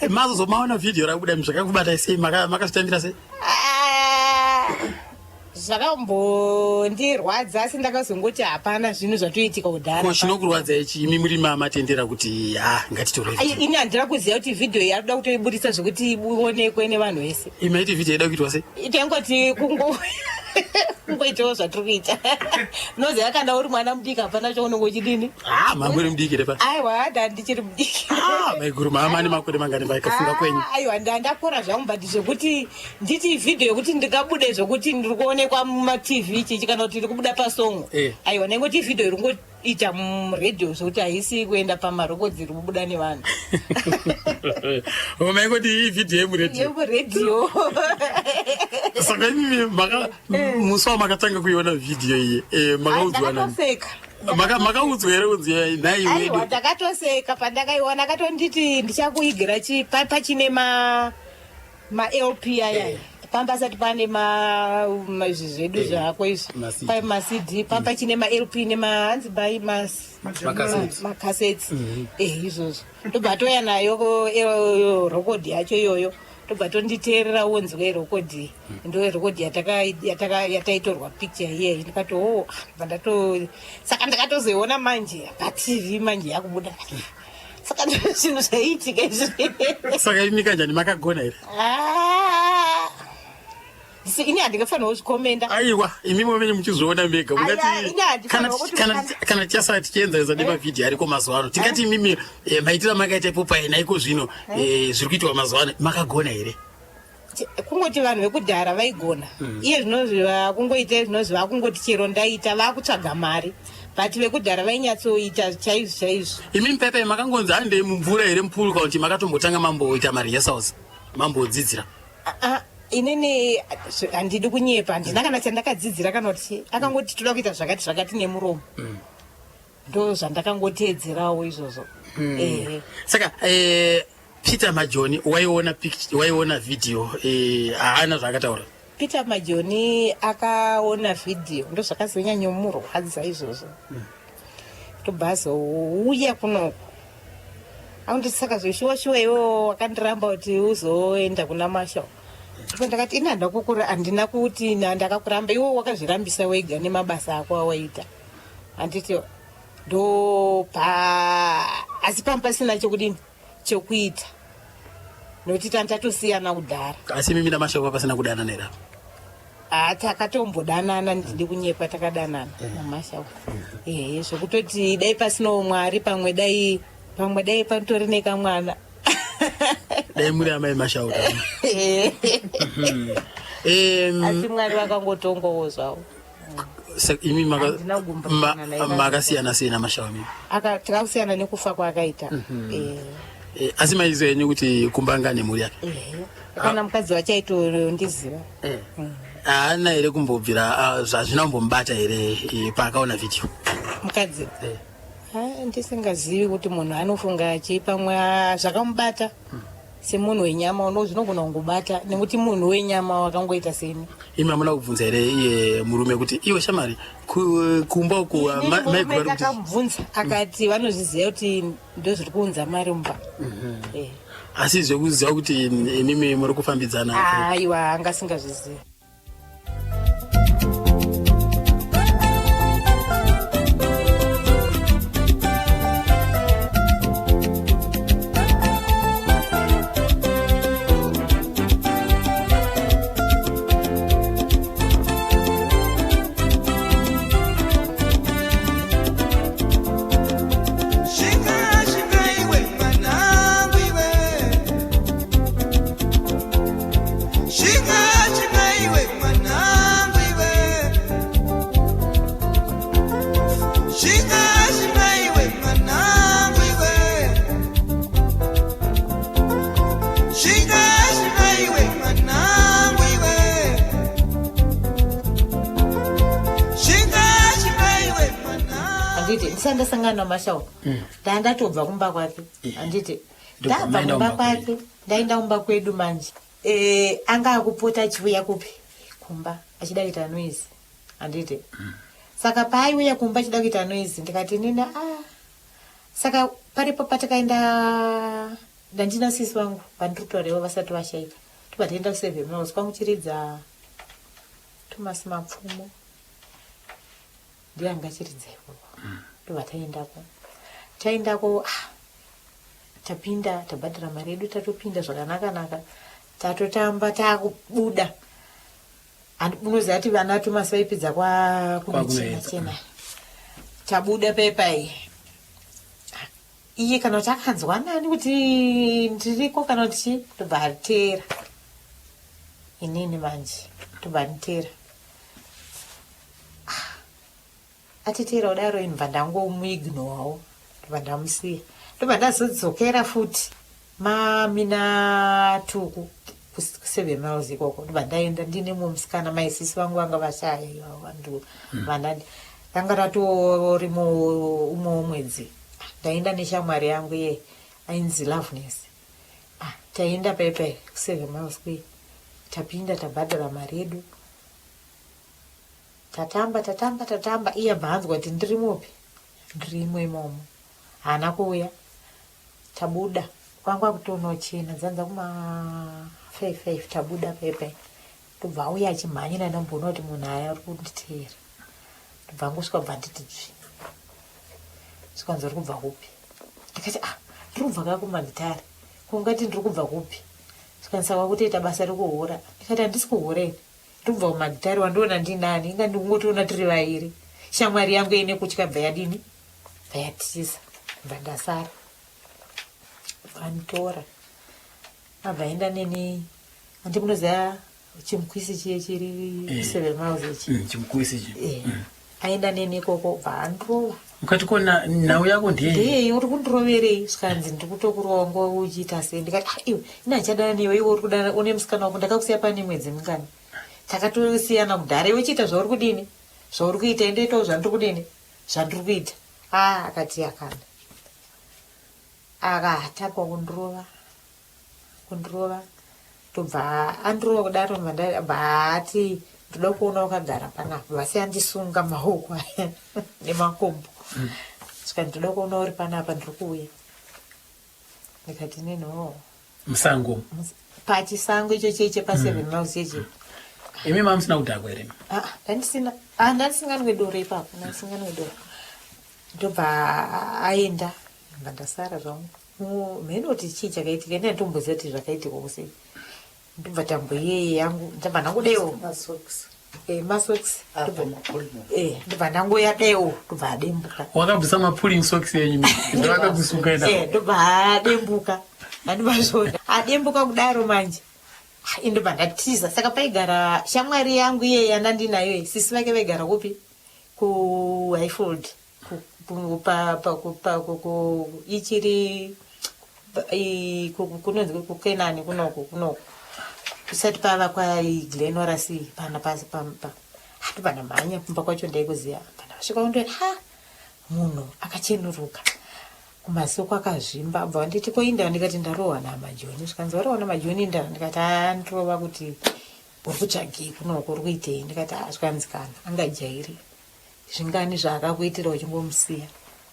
mazozomaona vhidhiyo rabuda, zvakakubatai sei? Makazvitambira sei? Ah, zvakambondirwadza, asi ndakazongoti hapana, zvinhu zvatoitika kudhara. Ko chinokurwadzai chi imi muri mamatendera kuti ha, ngatitore Ai, vhidhiyo? Ini handina kuziva kuti vhidhiyo yakuda kutoibudisa zvekuti ionekwe nevanhu vese. Imaiti vhidhiyo ida kuitwa sei? Tangoti kungoitawo zvatiri kuita. Unoziva kana uri mwana mudiki hapana chaunenge uchidini. Ha, manguri mudiki repa? Aiwa, ndandichiri mudiki. Ah, maiguru, mama ane makore mangani paikafunga kwenyu? Ah, aiwa, ndakura zvangu, but zvekuti nditi vhidhiyo yekuti ndingabude zvokuti ndiri kuonekwa mumaTV chichi kana kuti ndiri kubuda pasongo, aiwa, ndangoti vhidhiyo iri kungoita muredhiyo zvokuti haisi kuenda pamarekodzi, iri kubuda nevanhu. Maingoti iyi vhidhiyo yemuredhiyo? Yemuredhiyo. Saka imimi musi wamakatanga kuiona vhidhiyo iyi, makaudzwa nani? Ndakatoseka. Makaudzwa here kunzi nhai Aiwa, wedu? ndakatoseka pandakaiona. Akatonditi ndichakuigira pachine maLP aya, pamba asati pane izvi zvedu zvako izvi. Ma-CD. MaCD, pamba chine maLP nemahanzi bai Macassettes. Macassettes, izvozvo. Tobva toya nayo rekodhi yacho iyoyo, tobva tonditeerera, unzwe rekodhi, ndo rekodhi yataitorwa picture iyeyi. Ndikati o bva ndato, saka ndakatozoiona manje paTV manje yakubuda. Saka ndo zvinhu zvaiitika izvi. Saka imi kanjani, makagona here? Ah, ini handingafanira kuzvikomenda. Aiwa, imi mumene muchizviona mega. Aiwa, ungati ini handifanira kuti kana tichasara tichienzanisa nemavhidhiyo ariko mazuva ano, tingati imimi maitiro makaita ipo paina iko zvino zviri kuitwa mazuva ano, makagona here? Kungoti vanhu vekudhara vaigona. Iye zvinozvi vakungoita zvinozvi, vakungoti chero ndaita, vakutsvaga mari, but vekudhara vainyatsoita chaizvo chaizvo. Imi pepe makangonzi handei mumvura here mupuru, kana kuti makatombotanga mamboita marehearsals, mambodzidzira? Ah, ah, inini handidi kunyepa, handina kana chandakadzidzira kana kuti akangoti toda kuita zvakati zvakati nemuromo, ndo zvandakangoteedzerawo izvozvo, ehe. Saka Peter Majoni waiona waiona vhidhiyo, haana zvaakataura? Peter Majoni akaona vhidhiyo, ndo zvakazonyanyomurwadza izvozvo. Tobva azouya kunoku akunditi, saka zveshuwa shuwa iwo wakandiramba kuti uzoenda kuna Marshall? Ndipo ndakati ini handina kukura, handina kuti ndakakuramba, iwo wakazvirambisa wega nemabasa ako awaita, handiti? Ndopa asi pamba pasina chokudini chokuita nokuti tantatosiyana kudhara. Asi mimi naMashoko pasina kudanana here apa? Ha, takatombodanana, ndidi kunyepa, takadanana naMashau, ehe, zvokutoti dai pasinawo Mwari pamwe dai panotori nekamwana. Dai muri amai Mashau. Asi Mwari vakangotongowo zvavo. Imi Handina kugumburana naye. Makasiyana sei naMashau imi? Takasiyana nekufa kwaakaita. Asi maiziva henyu kuti kumbanga nemhuri yake? Ehe, kana mukadzi wacho aitondiziva. Haana here kumbobvira, zvazvina kumbomubata here paakaona vhidhiyo? Mukadzi? Ah, ndisingazivi kuti munhu anofunga chii, pamwe zvakamubata semunhu wenyama uno zvinogona kungobata nekuti munhu wenyama wakangoita seni. Imi hamuna kubvunza here iye murume kuti iwe shamari, kumba uku Inini maiguru murume vari kuti ndakamubvunza, akati vanozviziva kuti ndozviri kuunza mari mumba. Asi zvekuziva kuti imimi muri kufambidzana? Aiwa, anga asingazvizivi. Shinga, shinga iwe mwanangu iwe. Shinga, shinga iwe mwanangu iwe. Shinga, shinga iwe mwanangu iwe. Handiti ndisati ndasangana naMarshal, ndandatobva kumba kwake. Handiti Ndobva ndabva maenda kumba kumba kwenyu. kwake, ndaenda kumba kwedu manje. Anga akupota achiuya kupi? Kumba, achida kuita noise. Handiti saka paaiuya kumba achida kuita noise, ndikati nini, ah, saka paripo patakaenda, ndandina sisi vangu vandiri kutaura vasati vashaika, tobva taenda kuSeven Miles kwanguchiridza Thomas Mapfumo, ndiye angachiridza ikoko. Tobva taendako, taendako, ah, tapinda, tabhadhara mari yedu, tatopinda zvakanaka-naka, tatotamba, takubuda. Unoziva kuti vana Thomas vaipedza Kwakunoedza. kwakunochena. Tabuda pepai, iye kana kuti akanzwa nani kuti ndiriko kana kuti chii, tobva ateera inini manje, tobva anditeera. Atiteera kudaro, inobva ndangomuignorawo, ndobva ndamusiya, ndobva ndazodzokera futi mamina tuku kuSeven Miles ikoko. Ndobva ndaenda ndine mumwe musikana, maisisi vangu vanga vashaya ivavo vandu vandandi ranga ratori umwe mwedzi. Ndaenda neshamwari yangu iye ainzi Loveness. Ah, taenda paipai kuSeven Miles kuye, tapinda, tabhadhara mari yedu, tatamba, tatamba, tatamba. Iye abva anzwa kuti ndirimupi, ndirimo imomo, haana kuuya. Tabuda, kwanga kutonochena dzanza kuma 5 5. Tabuda paipai, ndobva auya achimhanyira, ndamboona kuti munhu aya ari kunditeera. Ndobva angosvika, bva nditi dzvi, svikanzi, "Uri kubva kupi?" Ndikati, "Ah, ndiri kubva kakumagitare." "Kungati ndiri kubva kupi?" Svikanzi, "Saka wakutoita basa rekuhura?" Ndikati, "Handisi kuhura ini, ndiri kubva kumagitare. Wandiona ndinani? Inga ndikungotiona tiri vairi." Shamwari yangu ine kutya, bva yadini, bva yatiza, bva ndasara. Vanditora, abva aenda neni. Handi munoziva chimukwisi chiye chiri 7 Miles ichi? Chimukwisi ichi. Aenda neni ikoko, bva andirova. Mukati kona nhau yako ndeyei? Ndeyei? Uri kundiroverei? Zvikanzi, "Ndiri kutokurova nguva uchiita sei?" Ndikati, "Ah, iwe, ine handichadana newe. Iwe uri kudana, une musikana wako. Ndakakusiya pane mwedzi mingani? Takatosiyana kudhara. Iwe uchiita zvauri kudini, zvauri kuita, indoitawo zvandiri kudini, zvandiri kuita." A akati akana akatanga kundirova, kundirova. Tobva andirova kudaro, bva ati, "Ndoda kuona wakagara panapa." Vasi andisunga maoko aya nemakumbo. Saka, "Ndoda kuona uri panapa, ndiri kuuya." Ndikati neno Musango? Pachisango icho cheche paSeven Miles cheche. Imi mamusina kudhakwa here? Ah, ndandisina. Ah, ndandisinganwe doro ipapo, ndandisinganwe doro. Ndobva aenda, bva ndasara zvangu. Mheno kuti chii chakaitika, ine handitomboziva kuti zvakaitika kusei. Ndobva tambo iyeye yangu, ndabva ndangodewo Masocks. Masocks. Apa mapulling. Ndobva ndangoya dewo, ndobva adembuka. Wakabvisa mapulling socks enyu, ndovakakusunga ina? Ndobva adembuka, handibazvona adembuka kudaro manje. Ah, indobva ndatiza. Saka paigara shamwari yangu iye yandandinayo iyi, sisi vake vaigara kupi? KuHighfield, ichiri kunonzi kuKenani kunoku, kunoku kusati pava kwaGlen Norah C pana pasi pamba. Ndobva ndamhanya kumba kwacho, ndaikuziva. Pandasvika kundoti, ha, munhu akachenuruka, kumaso kwakazvimba. Bva nditi, "Koinda?" Ndikati, "Ndarohwa namajoni." Zvikanzi, "Warohwa namajoni nda?" Ndikati, "Andirova." Kuti, "Uri kutsvagei kunoko? Uri kuitei?" Ndikati, "Ah." Zvikanzi, "Kana angajairi zvingani zvaakakuitira uchingomusiya,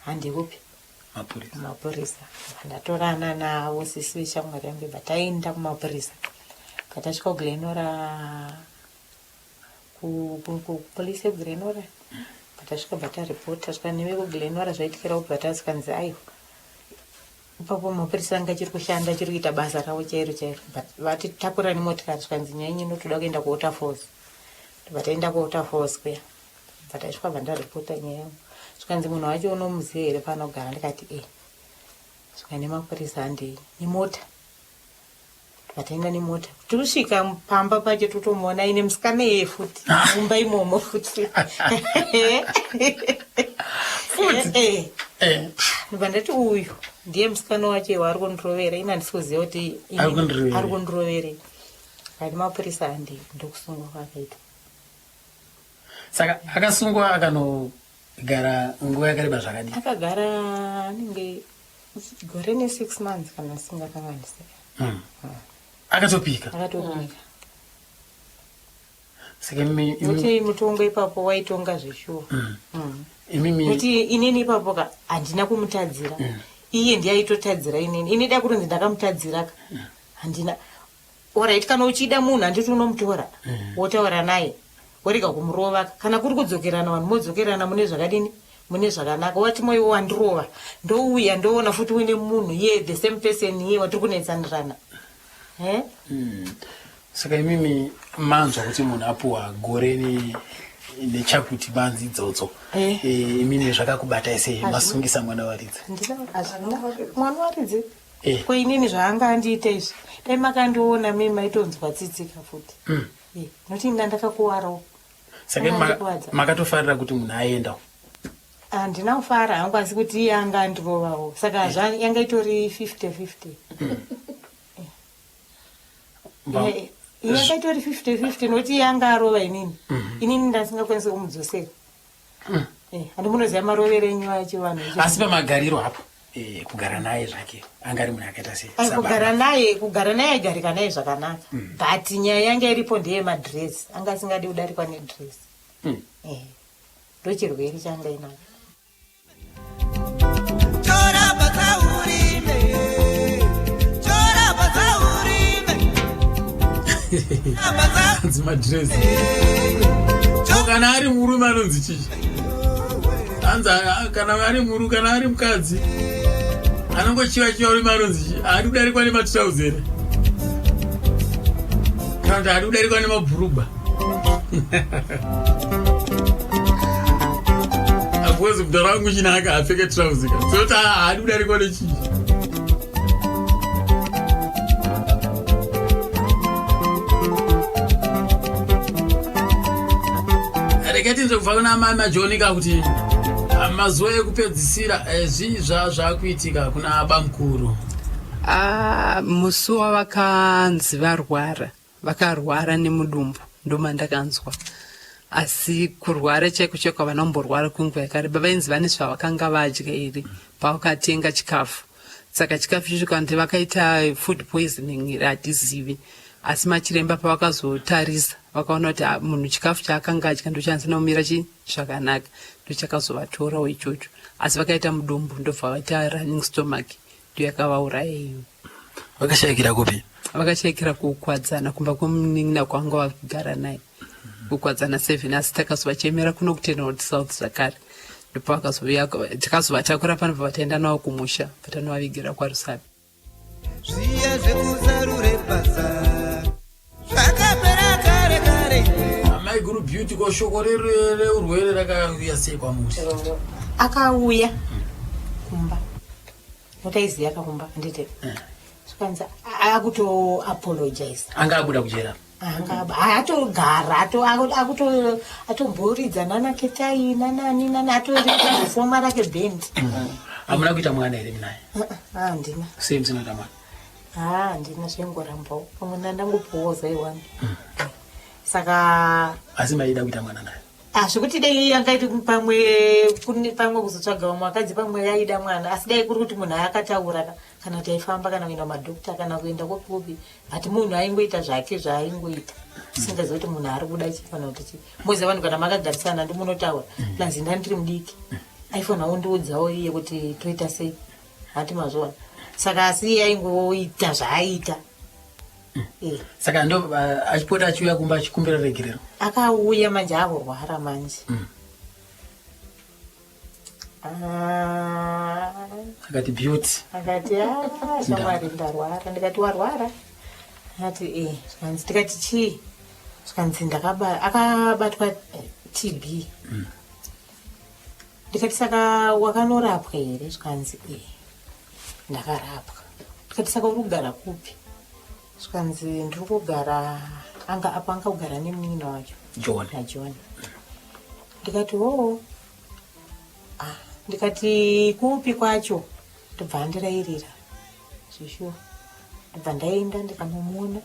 handikupi Mapurisa. Kumapurisa." Ndatorana navo sisi veshamwari yangu, bva taenda kumapurisa. Patasvika kuGlen Norah, kupolisi yekuGlen Norah, patasvika, bva taripota. Svika nevekuGlen Norah, zvaitikira kubva tasvikanzi, aiwa, ipapo mapurisa anga achiri kushanda, achiri kuita basa ravo chairo chairo. But vatitakura nemotikari, zvikanzi, nyaya yenyu inotoda kuenda kuWaterfalls. Ndobva taenda kuWaterfalls kuya. Bva tasvika, bva ndaripota nyaya yangu. Zvikanzi, "Munhu wacho unomuziva here, paanogara?" Ndikati, "E." Svika nemapurisa, handei nemota. Vataenda nemota, tikusvika pamba pacho, totomuona aine musikana iyeye futi mumba imomo futi. Futi? Eh. Ndobva ndati, "Uyu ndiye musikana wacho iwe ari kundirovera. Ine handisi kuziva kuti Ari kundiroverei. ari kundiroverei." Kati mapurisa handei, ndokusungwa kwakaita. Saka akasungwa akano Akagara nguva yakareba zvakadii? Akagara anenge gore ne6 months kana singakanganise. Akatopika. Akatopika. Saka imi Nokuti mutongo ipapo waitonga zveshuwa. Imimi Nokuti inini ipapo ka handina kumutadzira. Iye ndiye aitotadzira inini. Ini da kuronzi ndakamutadzira ka handina. Alright, kana uchida munhu handiti unomutora, wotaura naye, worega kumurova. Kana kuri kudzokerana, vanhu modzokerana mune zvakadini, mune zvakanaka. Wati moyo wandirova, ndouya ndoona futi uine munhu iye, the same person iye watiri kunetsanirana. Eh? Saka imimi manzwa kuti munhu apuwa gore nechakuti banzi idzodzo. Imimi zvakakubatai sei? Masungisa mwana waridzi. Hazvina mwana waridzi. Ko inini zvaanga andiita izvi, dai makandiona mii maitonzwa tsitsika futi. Nokuti ina ndakakuwarawo. Saka imi Akandikuvadza. Makatofarira kuti munhu aenda? Handina kufara hangu, asi kuti iye anga andirovawo, saka yanga itori 50-50. Yanga itori 50-50 nokuti iye anga arova inini, inini ndasingakwanisi kumudzosera. Handi munoziva marovero enyu acho vanhu. Asi pamagariro hapo, kugara naye zvake, anga ari munhu akaita sei? Ai, Sababa. kugara naye aigarika naye zvakanaka, but nyaya yanga iripo ndeyemadress, anga asingadi kudarikwa nedress. Ndochirwere changa inacho. Chorapa dzaurime, chorapa dzaurime, chorapa dza Hanzi madress. Ko kana ari murume anonzi chii? Hanzi kana ari muru, kana ari mukadzi anongochiva chiva rume anonzi chii? Haadi kudarikwa nematrousers here, kana kuti haadi kudarikwa nemabhurugwa? Because mudhara wangu chinaka apfeke trouser ka, soti haadi kudarikwa nechii? Regai tinzwe kubva kuna mai Majonika kuti mazuva ekupedzisira, zvii zvakuitika kuna bamukuru? Ah, musi wavakanzi varwara, vakarwara nemudumbu, ndomandakanzwa. Asi kurwara chaiko chaiko havana kumborwara kwenguva yakareba. Vainzi vane zvavakanga vadya here pavakatenga chikafu. Saka chikafu ichocho kana kuti vakaita food poisoning here hatizivi, asi machiremba pavakazotarisa vakaona kuti ah, munhu chikafu chaakanga adya ndochandisina kumira chi zvakanaka, ndochakazovatorawo ichocho. Asi vakaita mudumbu, ndobva vaita running stomach, ndo yakavauraya iyo. Vakashayikira kupi? Vakashayikira kuKwadzana, kumba kwemunin'ina kwanga vagara naye kuKwadzana 7, asi takazovachemera kuno kuTenhold South zvakare, ndopavakazouya, takazovatakura pano, pavataenda navo kumusha, patanovavigira kwaRusape. Zviya zvekuzarure basa zvakapera kare kare. Amai Guru Beauty, ko shoko reurwere rakauya sei kwamuri? Akauya kumba, notaiziya kakumba handiti, zvikanzi akutoapologize. Anga abuda kujera? Atogara atomboridza nana Ketai nanani nani, atorifoma rake bhendi. Hamuna kuita mwana here minaye? Handina. Sei musina kuita mwana? Ha, handina, zvengorambawo pamwe ndandangopuwawo zaiwani, saka Asi maida kuita mwana naye? Ah, zvekuti dai yangaiti pamwe pamwe kuzotsvaga vamwe vakadzi, pamwe yaida mwana, asi dai kuri kuti munhu akataura kana kuti aifamba kana kuenda kumadhokta kana kuenda kupi kupi, but munhu aingoita zvake zvaaingoita, usingazivi kuti munhu ari kuda chii kana kuti chii. Moziva vanhu kana makagarisana ndimunotaura, plus ndandiri mudiki, aifanira kundiudzawo iye kuti toita sei, hati mazviona. Saka asi iye aingoita zvaaita. Saka ndo achipota achiuya kumba achikumbira regerero? Akauya manje akurwara manje. Ah, Akati Beauty? Akati, "Ah, shamwari, ndarwara." Ndikati, "Warwara?" Akati, "E." Zvikanzi, tikati, "Chii?" Zvikanzi, akabatwa TB. Ndikati, "Saka wakanorapwa here?" Zvikanzi, "E, ndakarapwa." Ndikati, "Saka uri kugara kupi?" Zvikanzi, "Ndiri kugara," anga apo anga kugara nemunin'ina wacho. John. NaJohn. Ndikati, "Oo." Ah, ndikati, "Kupi kwacho?" Ndobva andirayirira zveshuwa, ndobva ndaenda ndikanomuona.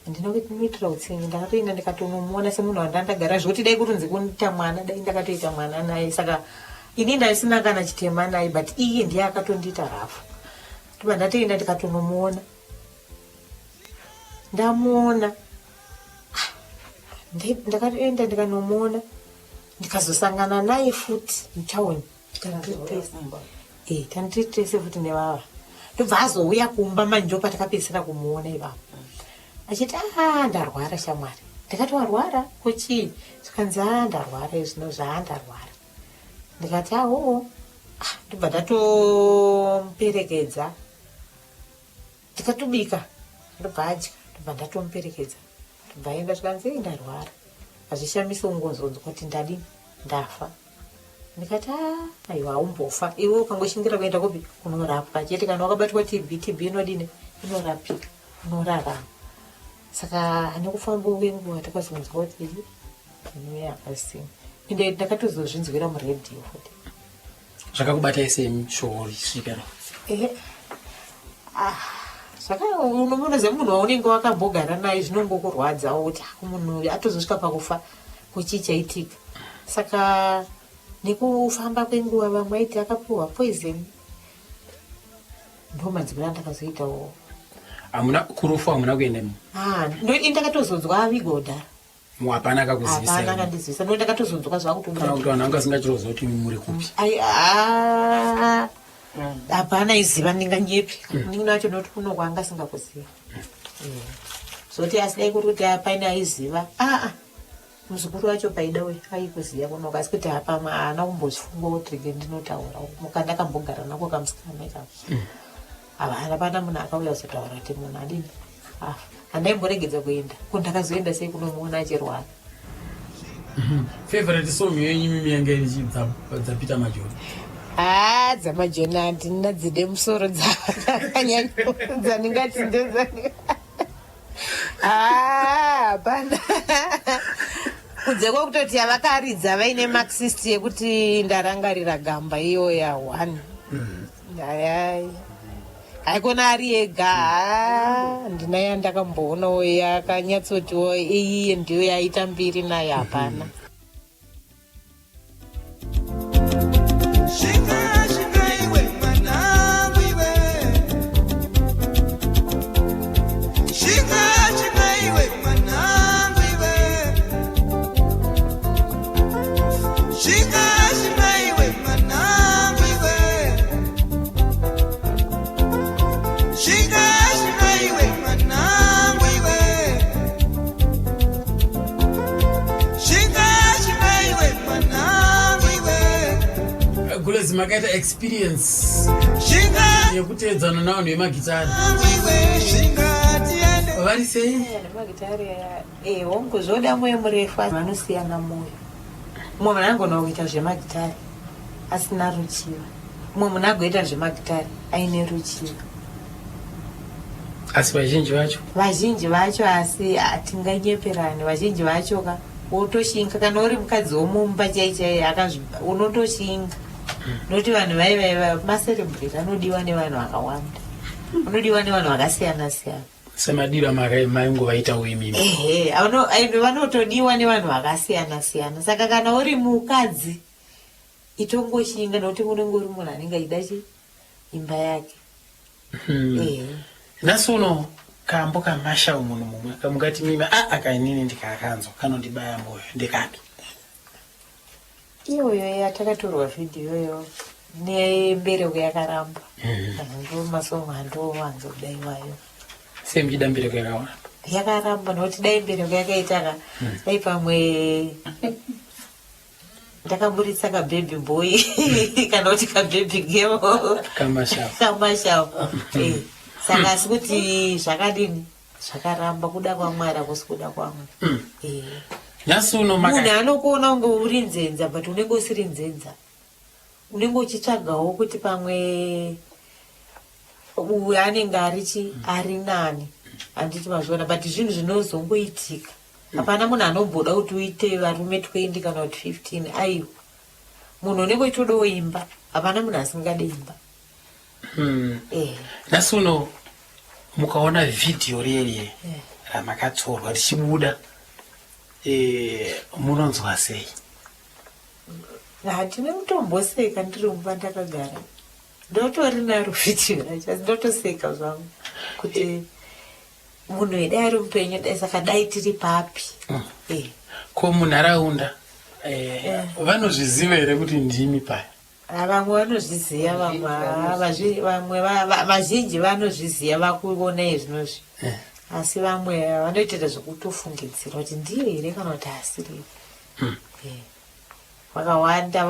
Handina kumuitira utsinye, ndakatoenda ndikatonomuona semunhu wandandagara zvekuti dai kurunzi kuita mwana dai ndakatoita mwana naye. Saka ini ndaisina kana chitema naye, but iye ndiye akatondiita rafu. Ndobva ndatoenda ndikatonomuona, ndamuona ndakatoenda ndikanomuona, ndikazosangana naye futi mutauni. Tandiri tese futi nevava, ndobva azouya kumba manje, ndopatakapedzisira kumuona ipapo achiti, "A, ndarwara shamwari." Ndikati, "Warwara kuchii?" Zvikanzi, "A, ndarwara izvino zvaandarwara." Ndikati, "Aoo." Ndobva ndatomuperekedza, ndikatobika, ndobva adya, ndobva ndatomuperekedza, ndobva aenda. Zvikanzi, "Ei, ndarwara." Hazvishamisi ungonzonzwa kuti ndadini, ndafa. Ndikati, "A, aiwa, haumbofa iwe, ukangoshingira kuenda kupi kunorapwa chete. Kana wakabatwa TB, TB inodini? Inorapika, unorarama." Saka nekufamba kwenguva takazonzwa kuti inuye hapasina, ende ndakatozozvinzwira muredhiyo futi. Zvakakubatai sei shoko risvika? Ehe. Ah, zvaka unomunoziva munhu waunenge wakambogara naye, zvinongokurwadzawo kuti, "Ah, munhu uyu atozosvika pakufa, kuchii chaitika?" Saka nekufamba kwenguva vamwe vaiti akapiwa poison, ndo madzimira andakazoitawo. Hamuna kurufu, hamuna kuenda? Ah, ndakatozonzwa avigwa kudhara. Hapana akakuzivisai? Hapana akandizivisa, ndo ndakatozonzwa zvakutobuda. Kana kuti vanhu vanga vasingachiroziva kuti muri kupi? Ai, ah, hapana iziva, ndinganyepi? Ndinga wacho noti kuno kwanga asingakuziva zoti, asi dai kuri kuti paine aiziva, aa, muzukuru wacho paida uyu aikuziva kunoka, asi kuti hapamwe haana kumbozvifunga kuti rege ndinotaura muka ndakambogara nako kamusikana ikako. Havana pana munhu akauya kuzotaura kuti munhu adini, afa. Handaimboregedza kuenda ko, ndakazoenda sei kunomuona achirwara? Favorite song yenyu mimi yanga iri chii dzaPeter Majoni? Haa, dzaMajoni handina dzide musoro dzakanyanya dzandingati ndedzani. Haa, hapana, kunze kwekutoti yavakaridza vaine Marxist yekuti "Ndarangarira Gamba", iyoya one. Ayai, haikona ari ega. Haa, handina yandakamboonawo yakanyatsotiwo iyiye ndiyo yaita mbiri nayo, hapana. Shinga, shinga iwe mwanangu iwe. Shinga, shinga iwe mwanangu iwe. Shinga, shinga iwe mwanangu iwe. Shinga, shinga iwe mwanangu iwe. Shinga, shinga iwe mwanangu iwe. Gulezi, makaita experience Shinga yekuteedzana navanhu vemagitari. iwe, shinga tiende. Vari sei? Nemagitari, hongu, zvoda mwoyo murefu. Vanosiyana mwoyo. Mumwe munhu anogona kuita zvemagitari asina ruchiva, mumwe munhu agoita zvemagitari aine ruchiva. Asi vazhinji vacho? Vazhinji vacho, asi hatinganyeperani, vazhinji vacho ka wotoshinga. Kana uri mukadzi womumba chai chai unotoshinga, nokuti vanhu vaivaiva macelebrity anodiwa nevanhu vakawanda, unodiwa nevanhu vakasiyana siyana. Semadiro amaingovaitawo imimi. Ehe, ende vanotodiwa nevanhu vakasiyana siyana. Saka kana uri mukadzi, itongoshinga, nokuti unenge uri munhu anenge achida chi imba yake. Ehe. Nhasi uno kambo kaMarshall munhu mumwe kamungati mimi a akainini ndikakanzwa kanondibaya mwoyo ndekapi? Iyoyo yatakatorwa vhidhiyoyo nembereko yakaramba, ndo masongo andowanzoda iwayo. Sei muchida mbereko yakawana? Yakaramba nokuti dai mbereko yakaita ka, dai pamwe ndakaburitsa kababy boy kana kuti kababy girl. KaMarshall. KaMarshall. Saka asi kuti zvakadini, zvakaramba, kuda kwaMwari hakusi kuda kwangu. Nhasi uno Munhu anokuona kunge uri nzenza, but unenge usiri nzenza, unenge uchitsvagawo kuti pamwe uyu anenge ari chi ari nani, handiti mazviona? But zvinhu zvinozongoitika, hapana munhu anomboda kuti uite varume 20 kana kuti 15, aiwa. Munhu unenge uchitodawo imba, hapana munhu asingade imba. Nhasi uno mukaona vhidhiyo riyeriye. makatorwa richibuda munonzwa sei? Handina kutomboseka ndiri mumba ndakagara. Ndotori naro vhidhiyo racho asi ndotoseka zvangu kuti munhu wedu ari mupenyu dai saka dai tiri papi. Ko munharaunda vanozviziva here kuti ndimi paya? Ah, vamwe vanozviziva, vamwe vamwe vazhinji vanozviziva vakuona izvinozvi, asi vamwe vanoitira zvekutofungidzira kuti ndiye here kana kuti asiriyo. Vakawanda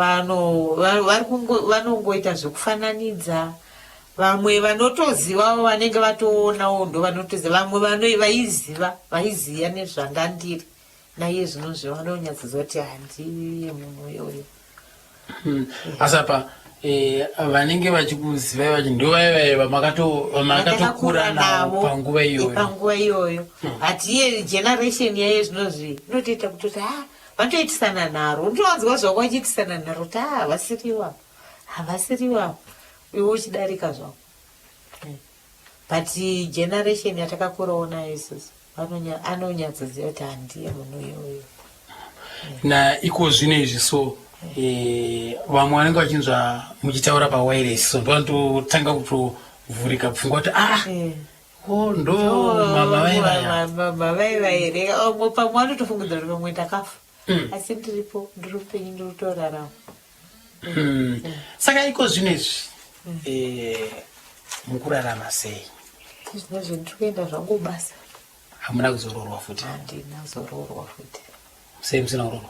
vanongoita zvekufananidza. Vamwe vanotozivawo vanenge vatoonawo ndo vanotoziva, vamwe vaiziva vaiziva nezvandandiri naiye zvinozvi vanonyatsoziva kuti handiye munhu uyoyo. Asi apa vanenge vachikuzivai vachi ndo vaiva vamakatokura navo panguva iyoyo. Panguva iyoyo. Hatiye generation yaiye zvinozvi inotoita kutoti ha vanotoitisana nharo, unotowanzwa zvako vachiitisana nharo kuti ha havasiriwa, havasiriwa, iwe uchidarika zvako. But generation yatakakurawo nayo isusu anonyatsoziva kuti handiye munhu uyoyo. Na iko zvino izvi so vamwe vanenge vachinzwa muchitaura pawireless so ndovanototanga kutovhurika pfungwa kuti ah o ndo mama vaivaya. Mama vaiva here? Pamwe vanotofungidzira kuti pamwe ndakafa, asi ndiripo, ndiri mupenyu, ndiri kutorarama. Saka iko zvino izvi mukurarama sei? Zvinozvi ndiri kuenda zvangu basa. Hamuna kuzoroorwa futi? Handina kuzoroorwa futi. Sei musina kuroorwa?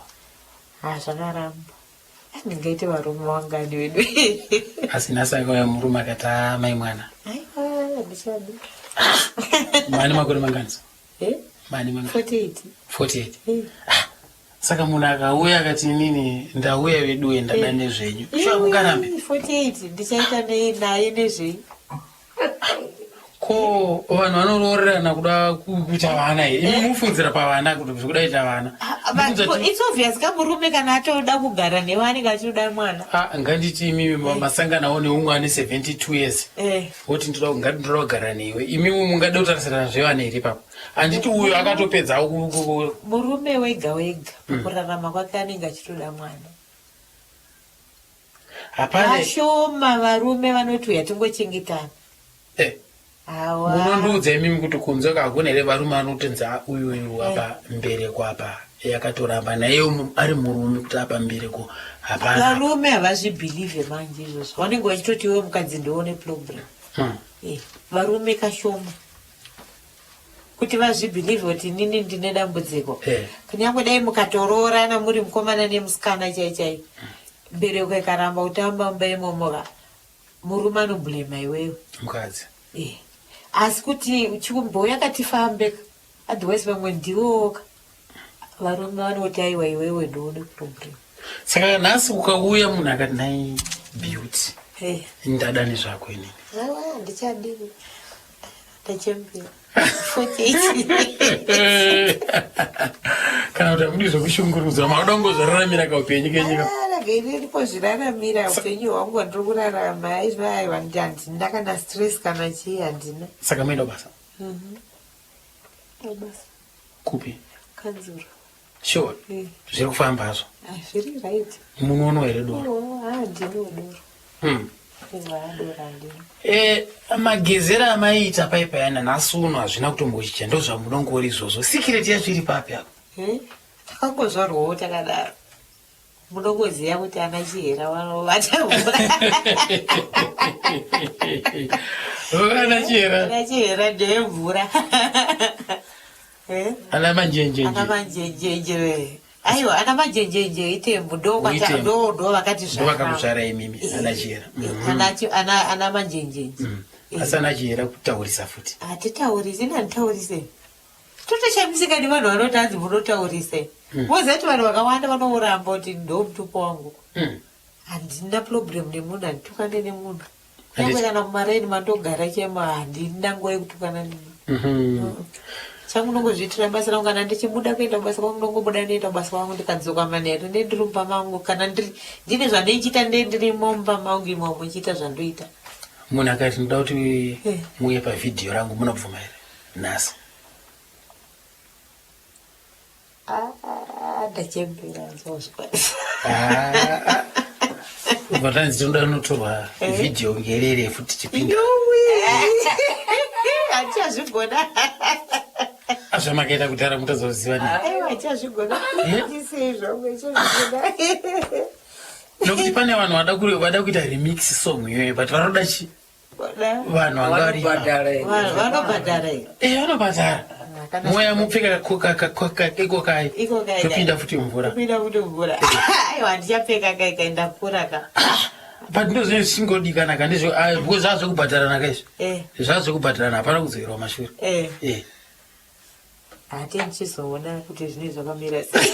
Ha, zvakaramba. Ndingaite varume vangani vedu? Asi nhasi akauya murume akati "Ah, mai mwana." Aiwa, handichadi. Mane makore mangani so? Eh? Mane mangani? 48. 48? Eh. Saka munhu akauya akati inini ndauya veduwe ndada nezvenyu, shuwa mungarambe? 48 ndichaita naye nezvei? Ko vanhu vanoroorerana kuda kuita vana here? Imi mufunzira pavana kuti zvekuda kuita vana. Mufunza kuti- It's obvious ka, murume kana atoda kugara newe anenge achitoda mwana. Ah, nganditi imimi masanganawo neumwe ane 72 years, woti ngati ndoda kugara newe, imimi mungada kutarisirana zvevana here ipapo? Handiti uyo akatopedzawo Murume wega wega pakurarama kwake anenge achitoda mwana. Hapana. Vashoma varume vanoti uya tingochengetana. Awa. Munondiudza imimi kuti kunze kakuna here varume vanotinzi "Ah, uyu uyu apa mbereko apa yakatoramba," naiye ari murume kuti apa mbereko hapana? Varume havazvibhilivhe manje izvozvo, vanenge vachitoti iwe mukadzi ndione problem. Varume kashoma kuti vazvibhilivhe kuti inini ndine dambudziko. Kunyange dai mukatoroorana muri mukomana nemusikana chai chai, mbereko ikaramba kutamba mumba imomo ka, murume anoblema iwewe. Mukadzi. Asi kuti chikumboya katifambe ka, otherwise vamwe ndivoka varume vanoti aiwa, iwewe ndione problem. Saka nhasi ukauya munhu akati, "Nai Beauty, ndada nezvako inini." Aiwa, handichadi, ndachembera, 48. Kana kuti hamudi zvekushungurudzwa, makuda kungozvararamira kaupenyu kenyika? Ndirikozviraramira upenyu hwangu hwandiri kurarama izvo. Aiwa, handina kana stress kana chii, handina. Saka moenda kubasa? Basa. Kupi? Kanzuro. Sure? Zviri kufamba hazvo? Ah, zviri right. Munoonwa here doro? Handiniwo doro. Aiwa, doro handini. Magezero amaiita paipayana nhasi uno hazvina kutombochinja, ndo zvamunongori izvozvo. Secret yacho iri papi apa? Eh, takangozvarwawo takadaro. Munongoziva kuti ana Chihera vanovata mvura. Ana Chihera. Ana Chihera ndeyemvura. Eh? Ana Manjenjenje. Ana Manjenjenje, aiwa, ana Manjenjenje itembo ndo Uitembo. ndo vakati. Ndo vakakuzvara imimi ana Chihera. Ana Manjenjenje. Asi ana Chihera kutaurisa futi. Hatitaurisi, ina handitaurise. Totoshamisika nevanhu vanoti hanzi munotaurise. Moziva kuti vanhu vakawanda vanouramba kuti ndo mutupo wangu. Handina problem nemunhu, handitukane nemunhu. Kunyange kana kumaraini mandogara chema, handina nguva yekutukana nemunhu. Changu ndongozviitira basa rangu. Kana ndichibuda kuenda kubasa kwangu, ndongobuda ndoenda kubasa kwangu, ndikadzoka manheru ndendiri mumba mangu. Kana ndine zvandeichiita, ndendirimo mumba mangu imomo ndichiita zvandoita. Munhu akati ndoda kuti muuye pavhidhiyo rangu, munobvuma here nhasi? Ah, ndachembera nzozvikwanisa. Ah, ubva tanzi tinoda kunotorwa vhidhiyo ngerere futi chipinda. Hatichazvigona. Zvamakaita kudhara mutazoziva nei? Aiwa, hatichazvigona. Tisei zvangu, hatichazvigona. Nokuti pane vanhu vada kuita remix song iyoyo, but vanoda chi vanhu vanga vari Vanobhadhara here? Vanhu vanobhadhara here? Eh, vanobhadhara. Moya mupfeka iko kai. Iko kai. Topinda futi mvura. Kupinda futi mvura. Aiwa, handichapfeka kai kai, ndakura ka. But ndo zvinenge zvichingodikana ka ndizvo, ah, because zvazvekubhadharana ka izvi. Eh. Zvazvekubhadharana, hapana kudzokerawo mashure. Eh. Hati ndichizoona kuti zvinenge zvakamira sei.